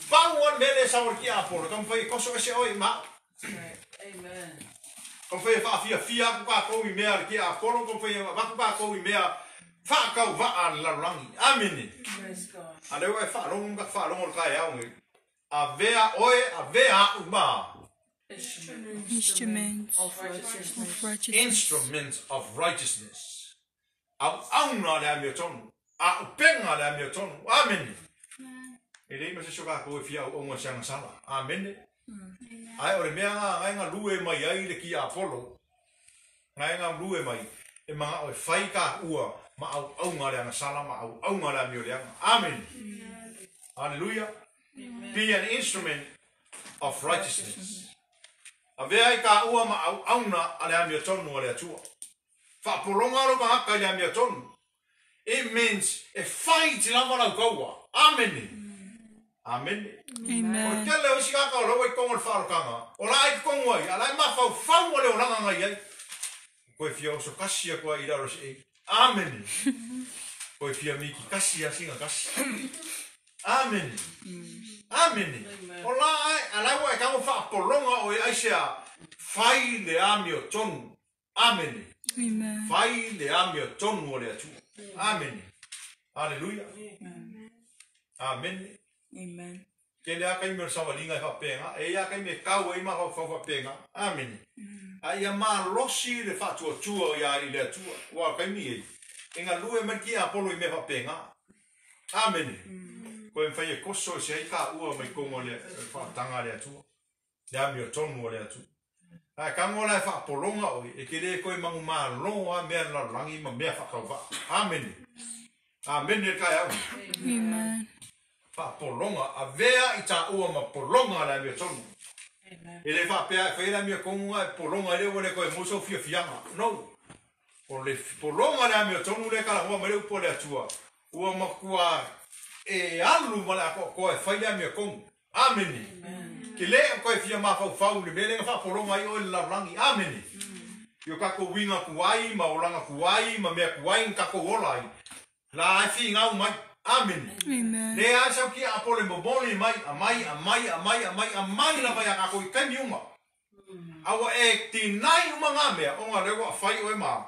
Pau lava le mea lea e sau ai le tiapolo, e taumafai e toso ese oe i ma a'u. That's right. Amen. Taumafai e faafiafia atu tatou i mea a le tiapolo, taumafai e avatu tatou i mea faatauvaa a le lalolagi. Amene. Praise God. A lea ua e faalogo ma ta faalogo i le taeao nei. Avea oe, avea a'u ma. Instrument Instruments of righteousness. of righteousness. Instruments of righteousness. Auauna a le amiotonu. Auupega a le amiotonu. Amene. E leai ma se isi o tatou e fia auauna i se agasala. Amene. Ae o le mea lena na e galue mai ai le tiapolo, na e galue mai e manao e fai taua ma auauna a le agasala ma auauna a le amioleaga. Amene. Haleluia. Be an instrument of righteousness. Avea ai taua ma auauna a le amiotonu a le Atua. Faapologa lou tagata i le amiotonu. It means e fight lava lau taua. Amene. Amene. O le Amen. tele o isi tagata o la ua i totonu o le faaalotaga, o la e i totonu ai, a la e mafaufau o le olaga na i ai. Koe fia oso kasi atu ai i lalo se ei. Amene. Koe fia miki kasi a singa kasi. Amene. Amene. O la ai, a la ua e tago faapologa oe aisea, fai le amiotonu. Amene. Amen. Fai le amiotonu o le Atua. Amene. Aleluia. Amene. Amen. Tele lava taimi o le savaliga e faapena, e i ai lava taimi e tau ai mafaufau faapena. Amene. A ia malosi le faatuatua ia i le Atua, aua o le taimi ei, e galue mai le tiapolo i mea faapena. Amene. Koe mafai e koso ese ai taua mai totonu o le faataga a le Atua, le amiotonu a le Atua. Ae tago la e faapologa oe, e te le toe manumalo lava mea a le lalolagi ma mea faatauvaa. Amene. Amene le taeao nei. Amen. Faapologa, avea i taua ma pologa a le amiotonu. E le faapea e fai le amiotonu ae pologa ai lea ua le toe maua sou fiafiaga. No. O le pologa a le amiotonu lea e talanoa mai le upu a le Atua, ua matua e alu ma le atoatoa e fai le amiotonu. Amene. Ke le o koe fia mafaufau i le mea lea na faapologa ai oe i le lalolagi. Amene. I o tatou uiga tuai ma olaga tuai ma mea tuai na tatou ola ai, la e finau mai. Amene. Amen. Lea e sau tiapolo e momoli mai, aumai, aumai, aumai, aumai, aumai lava iā tatou i taimi uma. A ua e deny uma ngā mea, ona lea ua fai oe ma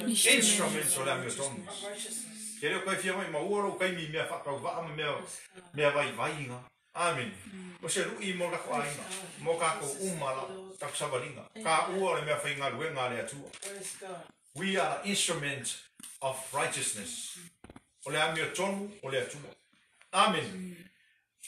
instruments o le amiotonu. Of righteousness. Ke le o koe fia mai maua lou taimi i mea faatauvaa ma mea, mea vaivaiga. Amene. O se luʻi mo le tatou aiga, mo tatou uma lava, tatou savaliga. Taua o le mea faigaluega a le Atua. Praise God. We are the instrument of righteousness. O le amiotonu o le Atua. Amen.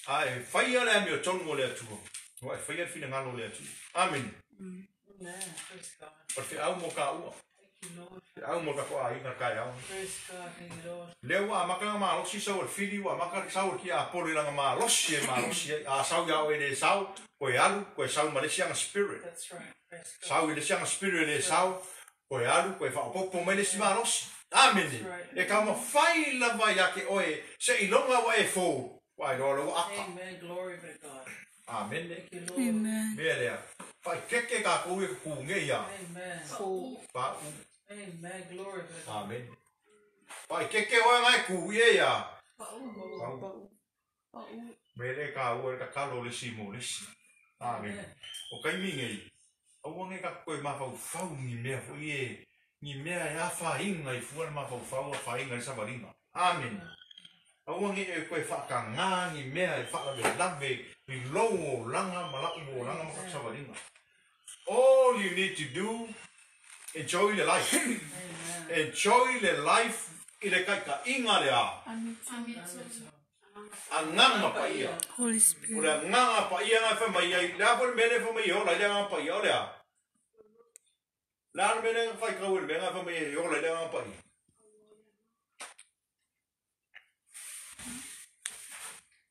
A e faia le amiotonu o le Atua, ua e faia le finagalo o le Atua. Amen. Amen. Praise God. O le feau mo kāua. Thank you, Lord. Feau mo le tatou aiga le taeao. Praise God. Thank you, Lord. Lea ua amata ona malosi sau o le fili, ua amata sau o le tiapolo i lana malosi e malosi ai. A sau ia oe e le sao, koe alu, koe sau ma le isi aga spirit. That's right. Praise God. Sau i le isi aga spirit e le sao, koe alu, koe faaopoopo mai le isi malosi. Amene. E taumafai lava ia te oe seiloga ua e fou, ua iloa lou aka. Amen. Glory be to God. Amene. Thank you, Lord. Amen. Mea lea, faaeteete tatou ia tutuge ia. Amen. Pa'u. Amen. Glory be to God. Amene. Faaeteete oe gae ku ia ia. Pa'u. Pa'u. Me le kāua le tatalo o le isi mo le isi. Amene. O taimi nei, aua nei tatou toe mafaufau ni mea foi e, ni mea e afaina i fua le mafaufau afaina i le savaliga. Amene. Aua nei e toe faatagā ni mea e faalavelave i lou olaga ma la'u olaga ma tatou savaliga. All you need to do, enjoy the life. Enjoy the life i le taitaʻiga lea. Agaga Paia. Holy O Spirit. le Agaga Paia na e fai mai ai, le a foi le mea lea e fai mai e ola ai le Agaga Paia, o le a? Le a le mea lea na faitau i le mea na e fai mai e ola ai le Agaga Paia?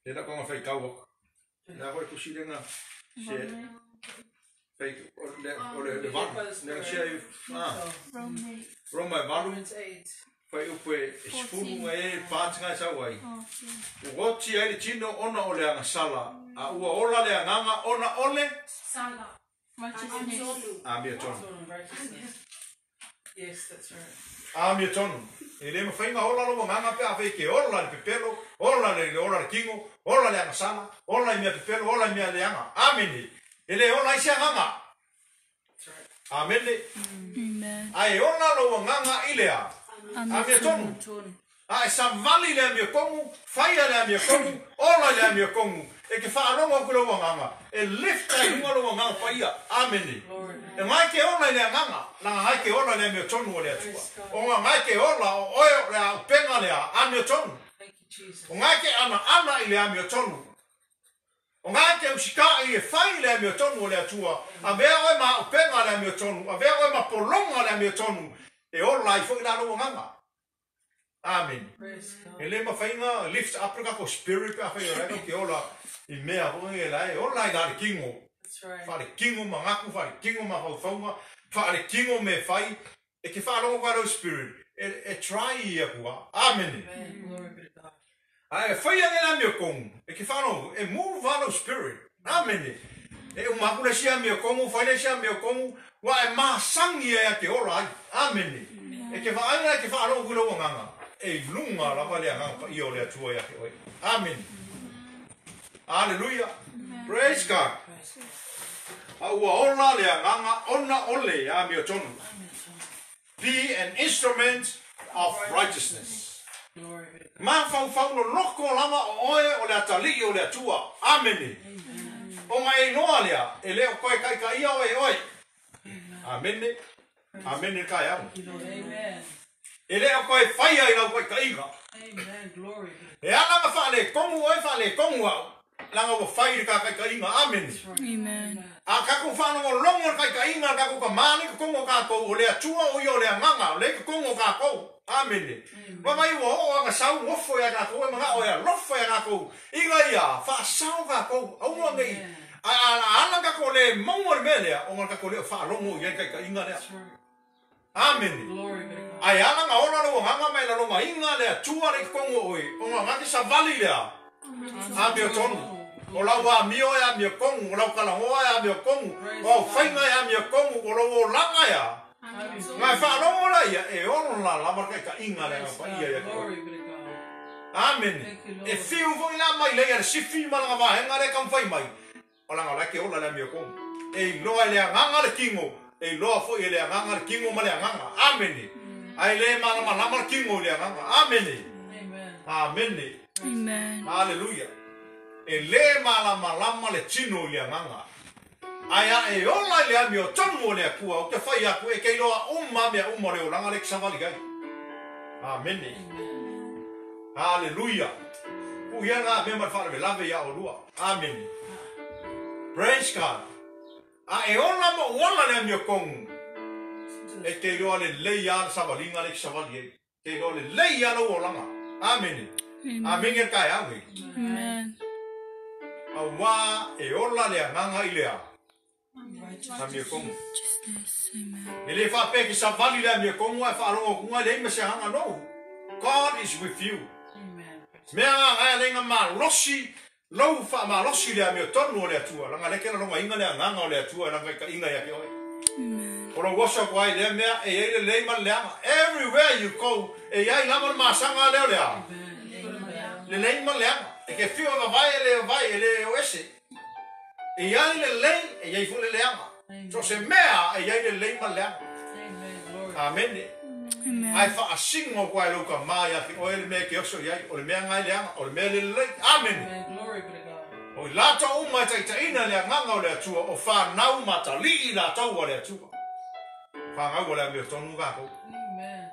Le la konga faitau aku. Le a foi tusi le na se fai o le o le le valu. Le na se ai ah Rome. Roma e valu Romans 8. fai upu e 10 nga e patinga e sau ai. Okay. Ua oti ai le tino ona o le agasala, a ua ola le agaga ona o le Sala. Righteousness. amiotonu. Total righteousness. Yes, that's right. Amiotonu. E le mafai ona ola lou agaga pe afai ke ola le pepelo, ola le ola le tino, ola le agasala, ola i mea pepelo, ola i mea leaga. Amene. E le ola ai se agaga. That's right. Amene. Amen. Ae ola lou agaga i le a. Amiotonu. A e savali le amiotonu, faia le amiotonu, ola le amiotonu. E ke faalogo atu lou agaga, e lift ai luga lou agaga paia. Amene. Glory. E ngai ke ola i le agaga, laga ngai ke ola i le amiotonu o le Atua. O ngā ngai ke ola o oe o le aupenga lea, amiotonu. Thank you, Jesus. O ngai ke ana ana i le amiotonu. O ngai ke usika'i e fai i le amiotonu o le Atua. Avea oe ma aupenga le amiotonu, avea oe ma pologa le amiotonu, e ola ai foi la lou agaga. Amen. Praise God. E le mafai ona lift up le tatou spirit pe afai o lae ke ola i mea foi e lae, ola i la le tino. That's right. Faaletino manatu, faaletino mafaufauga, faaletino me fai, e ke faalogo ka lau spirit, e, e try ia kua. Amen. Amen. Glory be to God. A e fai ane la mea kongu, e ke faalogo, e move lau spirit. Amen. E uma aku le sia mea kongu, fai le sia mea kongu, wa e masangi e a te ola ai. Amen. E ke whaanga e ke faalogo ku lau agaga, e i luga lava le agaga paia o le Atua ia te oe. Amen. Hallelujah. Praise God. A ua ola le agaga ona o le amiotonu. Be an instrument of righteousness. Glory be to God. Mafaufau loloko lava o oe o le atalii o le Atua. Amene. O nga e iloa lea, e le o koe kaikaia oe oe. Amene. Amene le taeao. Thank you, Lord. Amen. E le o koe faia i lau kaikaiga. Amen. Glory be to E ala nga faaletonu oe faaletonu au. Laga ua fai le kakaikaiga. Amene. Amen. A tatou faalogologo le taitaiga le tatou kamā le totonu o tatou o le Atua o ia o le agaga o le totonu o tatou. Amene. Vavai ua oo agasau gofo iā tatou e maga'o e alofa iā tatou ina ia faasao tatou aua nei a ala tatou le maua le mea lea ona le tatou le o faalogo i ai le taitaiga lea. That's right. Amene. Glory be to God. Ae ala ga ola lou agaga ma e lalogaina le Atua le i totonu o oe ona gake savali lea. Amiotonu. O lau amio e amiotonu, o lau kalagoa e amiotonu, o au faiga e amiotonu, o lau olaga ia. Nga e faalogo la ia, e ola lava le taitaiga le Praise agaga paia ia God. te oe. Glory be to God. Amene. Thank you, Lord. E fiu foi la mai le ia le sifi ma laga vaega lea e taumafai mai. O laga o la e ke ola le amiotonu. E iloa e le agaga le tino, e iloa foi e le agaga le tino ma le agaga. Amene. Ae le malamalama le tino i le agaga. Amene. Amen. Amene. Amen. Hallelujah. E le malamalama le tino i le agaga. Ae a e ola i le amiotonu o le Atua, ou te fai atu e te iloa uma mea uma o le olaga lea e te savali ai. Amene. Haleluia. Tuu ia lena mea ma le faalavelave ia oulua. Amene. Praise God. A e ola ma ou ola le amiotonu, e te iloa lelei lava le savaliga lea e te savali ai. Te iloa lelei lava lou olaga. Amene. Amene le taeao nei. Amen. Auā e ola le agaga i le a? Amiotonu. Righteousness. Amen. E le faapea e te savali le amiotonu ae faalogo atu e leai ma se agaga. No. God is with you. Amen. Mea agaga e le malosi lou faamalosi i le amiotonu o le Atua, leaga lea e te lalogaina le agaga o le Atua e lana taitaiga ia te oe. Amen. O lou oso atu ai i lea mea e i ai le lelei ma le leaga. Everywhere you go, e i ai lava le masaga lea o le a? Lelei ma le leaga. E te fiu e vavae e le vavae, e le o ese. E i ai le lelei, e i ai foi le leaga. So se mea e i ai le lelei ma le leaga. Amen. Glory. Amene. Amen. Ae faasino atu ai lou kamā ia te oe le mea e te oso i ai, o le mea lena e leaga, o le mea le lelei. Amene. Amen. Glory be to God. O i latou uma e taitaiina le agaga o le Atua, o fanau ma atalii i latou a le Atua. Fanau a le amiotonu tatou. Amen.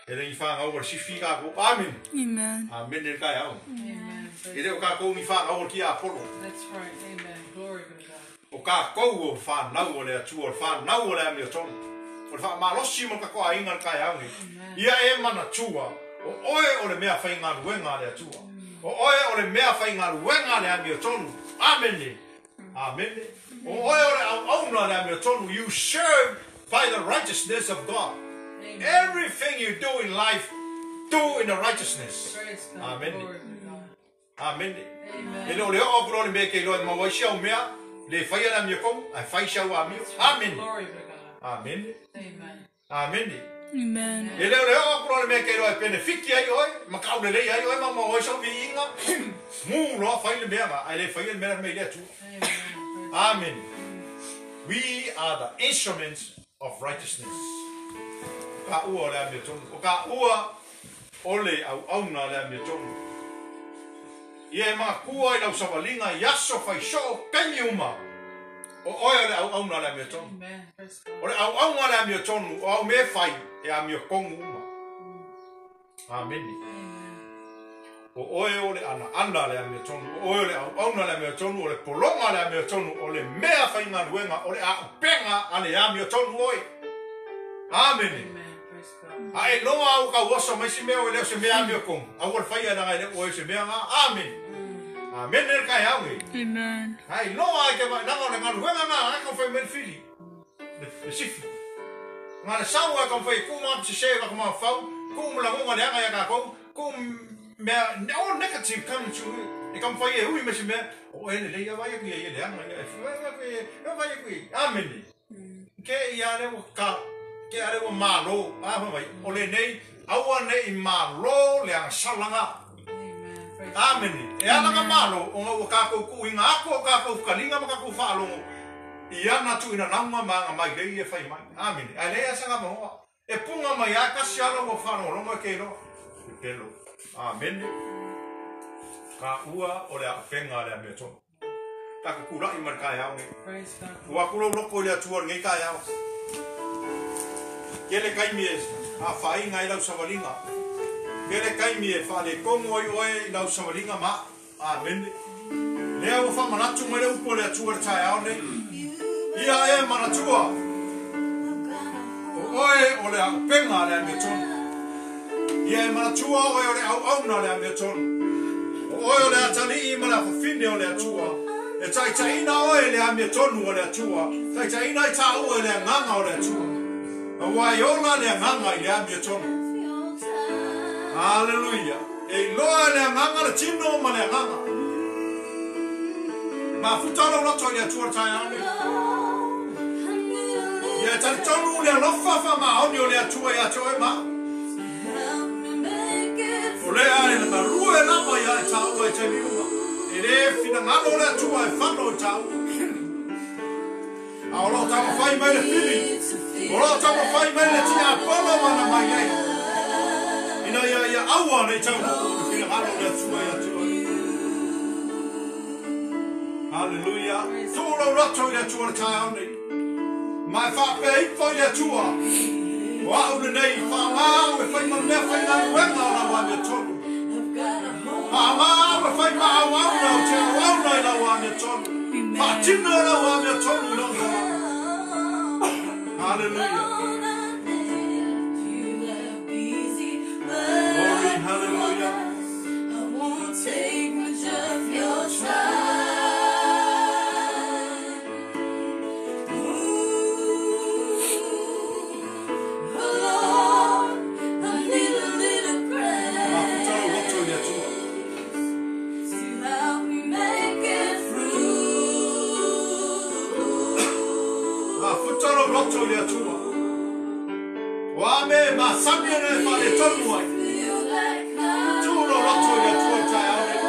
E le i fanau a le sifi tatou. Amene. Amen. Amene le taeao. Amen. E le o tatou ni fanau o le tiapolo. That's right. Amen. Glory be to God. O tatou o fanau o le Atua, o le fanau o le amiotonu. O le faamalosi ma le takoaiga le taeao nei. Ia e manatua, o oe o le mea faigaluega a le Atua. O oe o le mea faigaluega a le amiotonu. Amene. Amene. O oe o le auauna a le amiotonu. You serve by the righteousness of God. Amen. Everything you do in life, do in the righteousness. Praise God. Amen. Glory be to God. Amene. Amen. E le o le oo aku loa le mea e te iloa e maua ai si au mea, le faia le amiotonu, ae fai si au amio. Amene. Glory be to God. Amene. Amen. Amene. Amen. E le o le oo aku loa le mea e te iloa e penefiti ai oe, ma kaulelei ai oe ma maua ai sau viiga, mu loa fai le mea nga, ae le faia le mea na mea i le Atua. Amen. Praise Amen. We are the instruments of righteousness. O ka ua o le amiotonu. O ka ua o le auauna o le amiotonu. Ia e manatua i lau savaliga i aso faisoo taimi uma. O oe o le auauna o le amiotonu. Amen. Praise God. O le auauna o le amiotonu, o au mea e fai e amiotonu uma. Amene. Amen. O oe o le anaana le amiotonu, o oe o le auauna le amiotonu, o le pologa le amiotonu, o le mea faigaluega, o le auupega a le amiotonu oe. Amene. Amen. Praise God. A e loa au kau oso mai si mea o le o se mea amiotonu. Au o le faia langa e le o e se mea ngā. Amene. Amene le kai au e. Amen. Ai loa ai te vai nanga o le galuega ngā ai kau fai mai le fili. Le sifi. Ngā le sau ai kau fai ku mā se se ka mā fau, ku mla ngonga le anga ia kākou, ku mea, all negative come to e kau fai e ui me se mea, o e le leia vai aku ia ia le anga ia, e vai aku ia, e vai aku ia. Amene. Ke ia le ua ka, ke ia le ua malo, a mai, o le nei, aua nei i malo le anga salanga. Amen. Praise Amene. E ala nga malo, o ngā ua kākou ku i ngā ako o kākou whakalinga ma kākou whaalongo. I ana tu ina naunga ma ngā mai lei e whai mai. Amene. Ai lei asa ngā mahoa. E punga mai a kasi ala ua whaalongo e ke roa. E pelo. Amene. Ka ua o le auupega le amiotonu. Ka kukura'i ma le taeao nei. Praise God. Ua aku lou loko i le Atua lenei taeao. Kele taimi e afaina ai lau savaliga. Kele taimi e faaletonu ai oe i lau savaliga ma. Amene. Lea ua faamanatu mai le upu o le Atua le taeao nei. Ia e manatua. O oe o le auupega le amiotonu. Ia e manatua oe o le auauna le amiotonu. O oe o le atalii ma le afafine o le Atua. E taitaina oe le amiotonu o le Atua. Taitaina i tāua i le agaga o le Atua. Auā e ola le agaga i le amiotonu. Haleluia. E iloa le agaga le tino ma le agaga. Mafuta lou loto i le Atua le taeao nei. Ia e talitonu le alofa faamaoni o le Atua ia te oe ma. O lea e le malue lava ia i tāua i taimi uma. E le finagalo le Atua e fano i tāua. A o loo taumafai mai le fili. O loo taumafai mai le tiapolo mana mai ai. Ina ia ia aua nei taunuu le finagalo o le Atua ia te oe. Hallelujah. Tuu lau loto i le Atua le taeao nei. Ma e faapea ifo i le Atua. O a'u lenei, faaoga au e fai ma mea faigaluega o lau amiotonu. Faaoga au e fai ma auauna ou te auauna i lau amiotonu. Faatino lau amiotonu i lou olaga. Hallelujah. Glory, hallelujah. I won't take much of your time. Ooh, oh Lord, I need a little Mafuta lau grace loto i le Atua. to help me make it through. Mafuta lau loto i le Atua. O a me masani ana e faaletonu ai. Feel that kind Tuu lau loto i le Atua i le taeao nei.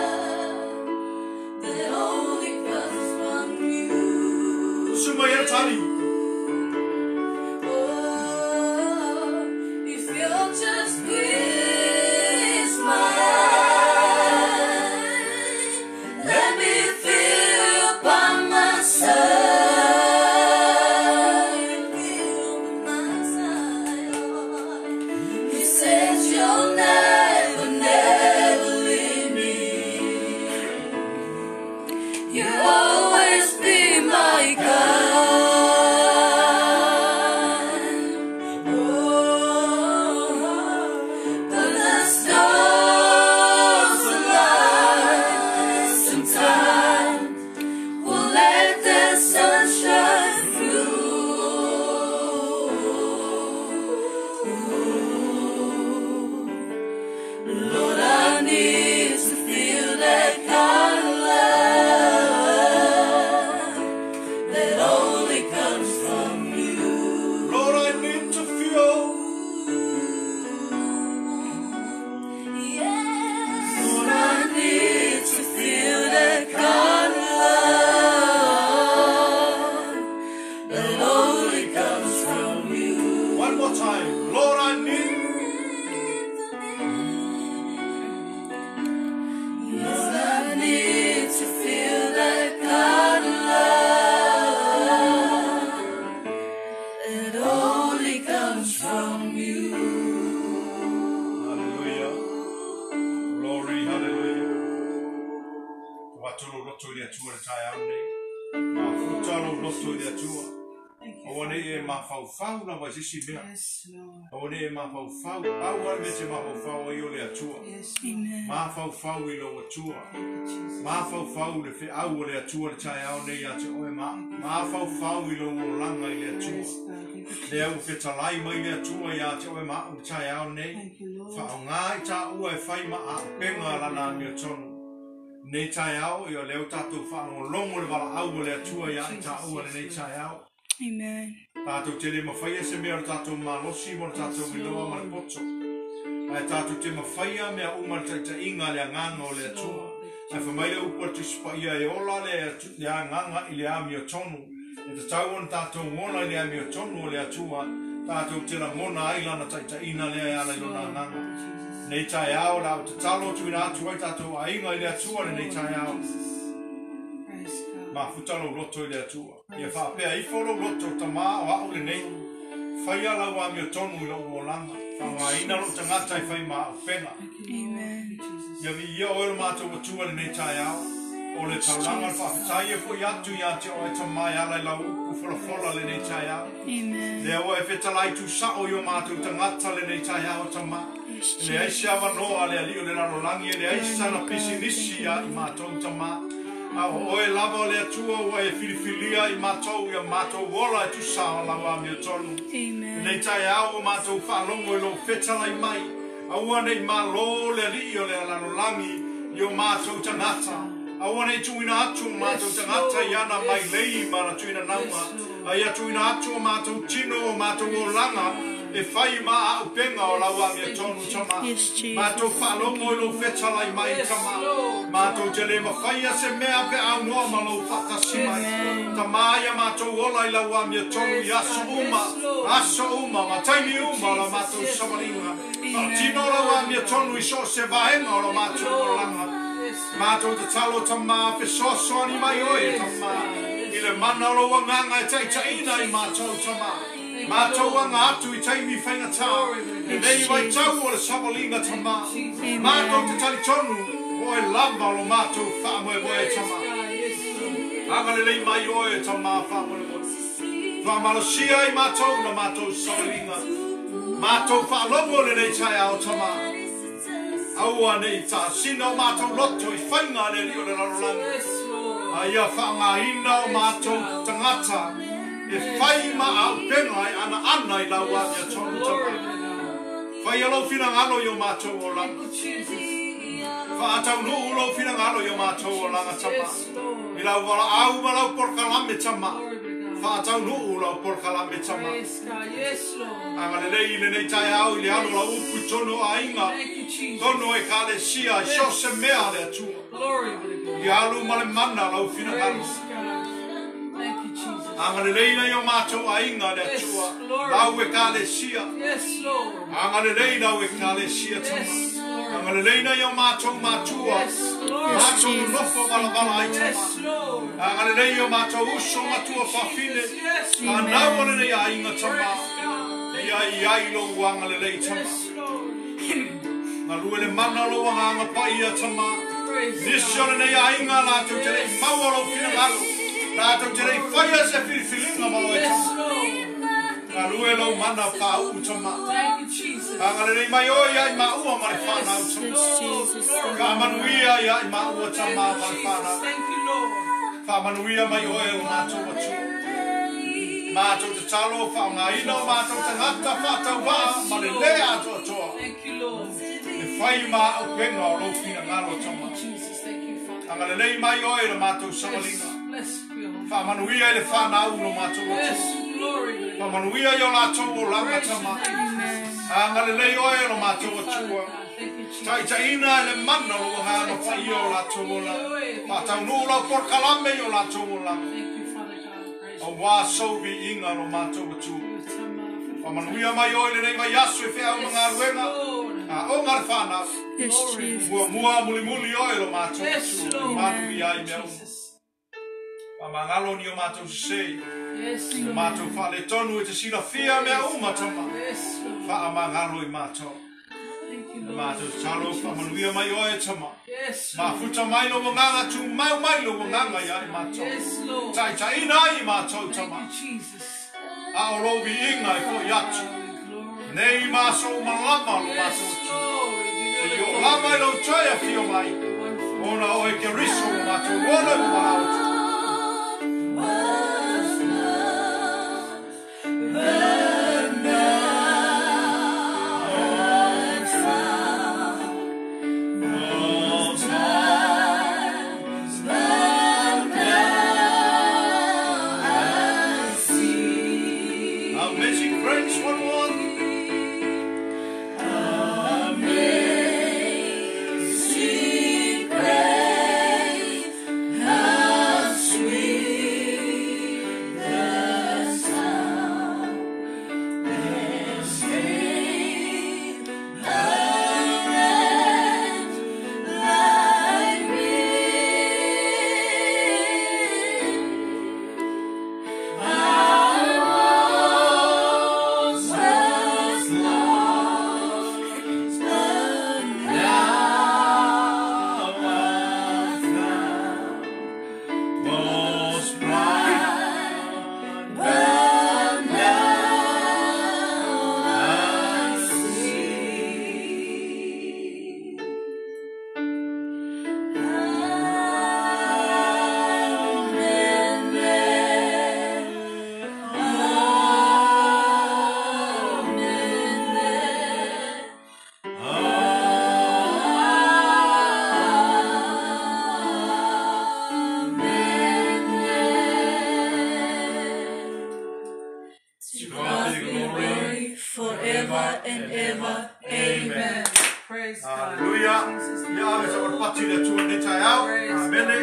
that only comes from you. Usu mai e le tali. Oh, if you'll just squeeze mine, let me feel by my side. Feel by my side, Lord. You said you'll never, never leave me. You always be my guide. Oh, but the stars align. Sometimes we'll let the sun shine through. Lord, I need to feel that kind of love that only comes from you. Lord, I need to feel. Yes, I need to feel that kind of love that only comes from you. One more time. Lord, I need. Yes, I need to feel that kind of love that only comes from you. Hallelujah. Glory, hallelujah. Watu lau loto i le Atua le taeao nei. Mafuta lau loto i le Atua. Thank you. Aua nei e mafaufau lava i se isi mea. Yes, Lord. Aua nei e mafaufau. Pau lava le mea e te mafaufau ai o le Atua. Yes, Lord. Mafaufau i lou Atua. Thank you, Jesus. Mafaufau le feau o le Atua le taeao nei ia te oe ma. Mafaufau i lou olaga i le Atua. Praise God. Thank you, Lea ua fetalai mai le Atua ia te oe ma au le taeao nei. Thank you, Lord. Faaoga i taua e fai ma auupega lana amiotonu. Nei taeao, ia lea ua tatou faalogologo le valaau o le Atua ia i taua lenei taeao. Amen. Tatou te le mafaia se mea o le tatou malosi ma le tatou iloa ma le poto. Ae tatou te mafaia mea uma le taitaiga le agaga o le Atua. Ae fai mai le upu a le Tusi Paia e ola le le agaga i le amiotonu. E tatau ona tatou ola i le amiotonu o le Atua, tatou te lagona ai lana taitaiga lea e ala i lona agaga. Nei taeao la o tatalo tuuina atu ai tatou aiga i le Atua lenei taeao. Praise God. Mafuta lou loto i le Atua. Ia faapea ifo lou loto tamā o a'u lenei. Faia lau amiotonu i lou olaga. Faaaogaina lou tagata e fai ma auupega. Thank you, Lord. Amen. Thank you, Jesus. Ia viia oe lo matou Atua lenei taeao. O le taulaga o le faafetai e fo'i atu ia te oe tamā e ala i lau upu folafola lenei taeao. Amen. Lea ua e fetalai tusa'o i o matou tagata lenei taeao tamā. Yes, E leai se avanoa le alii o le lalolagi e leai sana pisinisi ia i matou tamā. A o oe lava o le Atua ua e filifilia i matou ia matou ola e tusa o lau amiotonu. Amen. Lenei taeao ua matou faalogo i lou fetalai mai. Aua nei malo le alii o le lalolagi i o matou tagata. Aua nei tuuina atu o matou tagata i ana mailei ma ana tuuina nauga. A ia tuuina atu o matou tino o matou olaga e fai ma auupega o lau amiotonu tamā. Yes, Jesus. Matou faalogo i lou fetalai mai Yes, tamā. Lord. Matou te le mafaia se mea pe au noa ma lou faatasi mai. Tamā ia matou ola i lau amiotonu i aso uma, Yes, Lord. aso uma, ma taimi uma o la matou savaliga. Faatino lau amiotonu i so o se vaega o la matou olaga. Yes, Lord. Mātou te talo tama fesoasoani mai oe tama. I le mana o lo wanganga e taitaina i mātou tama. Mātou anga atu i taimi whaingatā. E nei vai tau o le sawalinga tama. Mātou te tali tonu o e lava o lo mātou whaamoemoe tama. Anga lelei mai oe tama whaamoemoe. Whaamalosia i mātou na mātou sawalinga. Mātou whaalongo le nei tai ao tama. Aua nei tā sina o mātou loto i whainga le rio le lalolani. Aia whaangaina o mātou tangata e whai ma au penga e ana ana i lau ania tonu tama. Whai alo whina ngalo i o mātou o langa. Whaatau nuu lau whina ngalo i o mātou o langa tama. I lau wala au ma lau porkalame tama. Whaatau nuu lau porkalame tama. Anga le lei le nei tai au i le alo la upu tono a inga. Tono e ka le sia i so se mea le atua. I alu ma le mana lau whina ngalo. Anga le leina i o mātou a inga le atua. Lau e ka le sia. Anga le lei lau e ka le sia tama. Anga le leina i o mātou mātua. Mātou nofo wala wala ai tama. Anga le lei o mātou uso matua whawhine. A nau o le nei a inga tama. Ia i ai lo uanga le lei tama. Ngā lue le mana lo uanga anga pai ia tama. Nisi o le nei a inga lātou te lei maua lo whina ngalo. Lātou te lei whaia se whiriwhiringa ma oe tama. Ngā lue lau mana whaau tama. Anga le nei mai oi ai maua ma le whanau tama. Ka manuia ia i maua tama ma le whanau. Wha manuia mai oe o mātou atua. Mātou te talo whaongaina o mātou tangata whatau wā ma le lea atoa toa. E whai mā au penga o lou whina ngalo tama. Anga le lei mai oe le mātou sawalinga. Wha manuia i le whanau no mātou atua. Wha manuia i o lātou o langa tama. Anga le lei oe lo mātou atua. Taitaina e le mana lo wangana whai o lātou o langa. Whatau nuu lau porkalame i o lātou o langa. O wā sauvi inga lo mātou atua. Wha manuia mai oe le nei mai aso e whiau mga ruenga. A o ngā whanau. Mua mua muli muli oe lo mātou atua. Manuia i mea umu. Wha mangalo ni o mātou sisei. O mātou whale tonu e te sila whia mea uma tama. Wha mangalo i mātou. O mātou talo wha manuia mai oe tama. Mafuta mai lo wanganga tu mau mai lo wanganga ia i mātou. Taitaina i mātou tama. A o lo vi inga i koi atu. Nei māsou malama lo mātou atu. Se i o lama i lo toia whio mai. Ona oe ke riso o mātou wana o marau atu. Amazing Grace, 1-1. Amazing grace, how sweet the sound that saved a wretch like me. I once was lost, but now I'm found. Was blind, But now I see. Amen. Amen. Amen. To God be the glory forever and ever. Amen. Praise God. Hallelujah. Ia ave sa pati le atua nei tai au. Amene.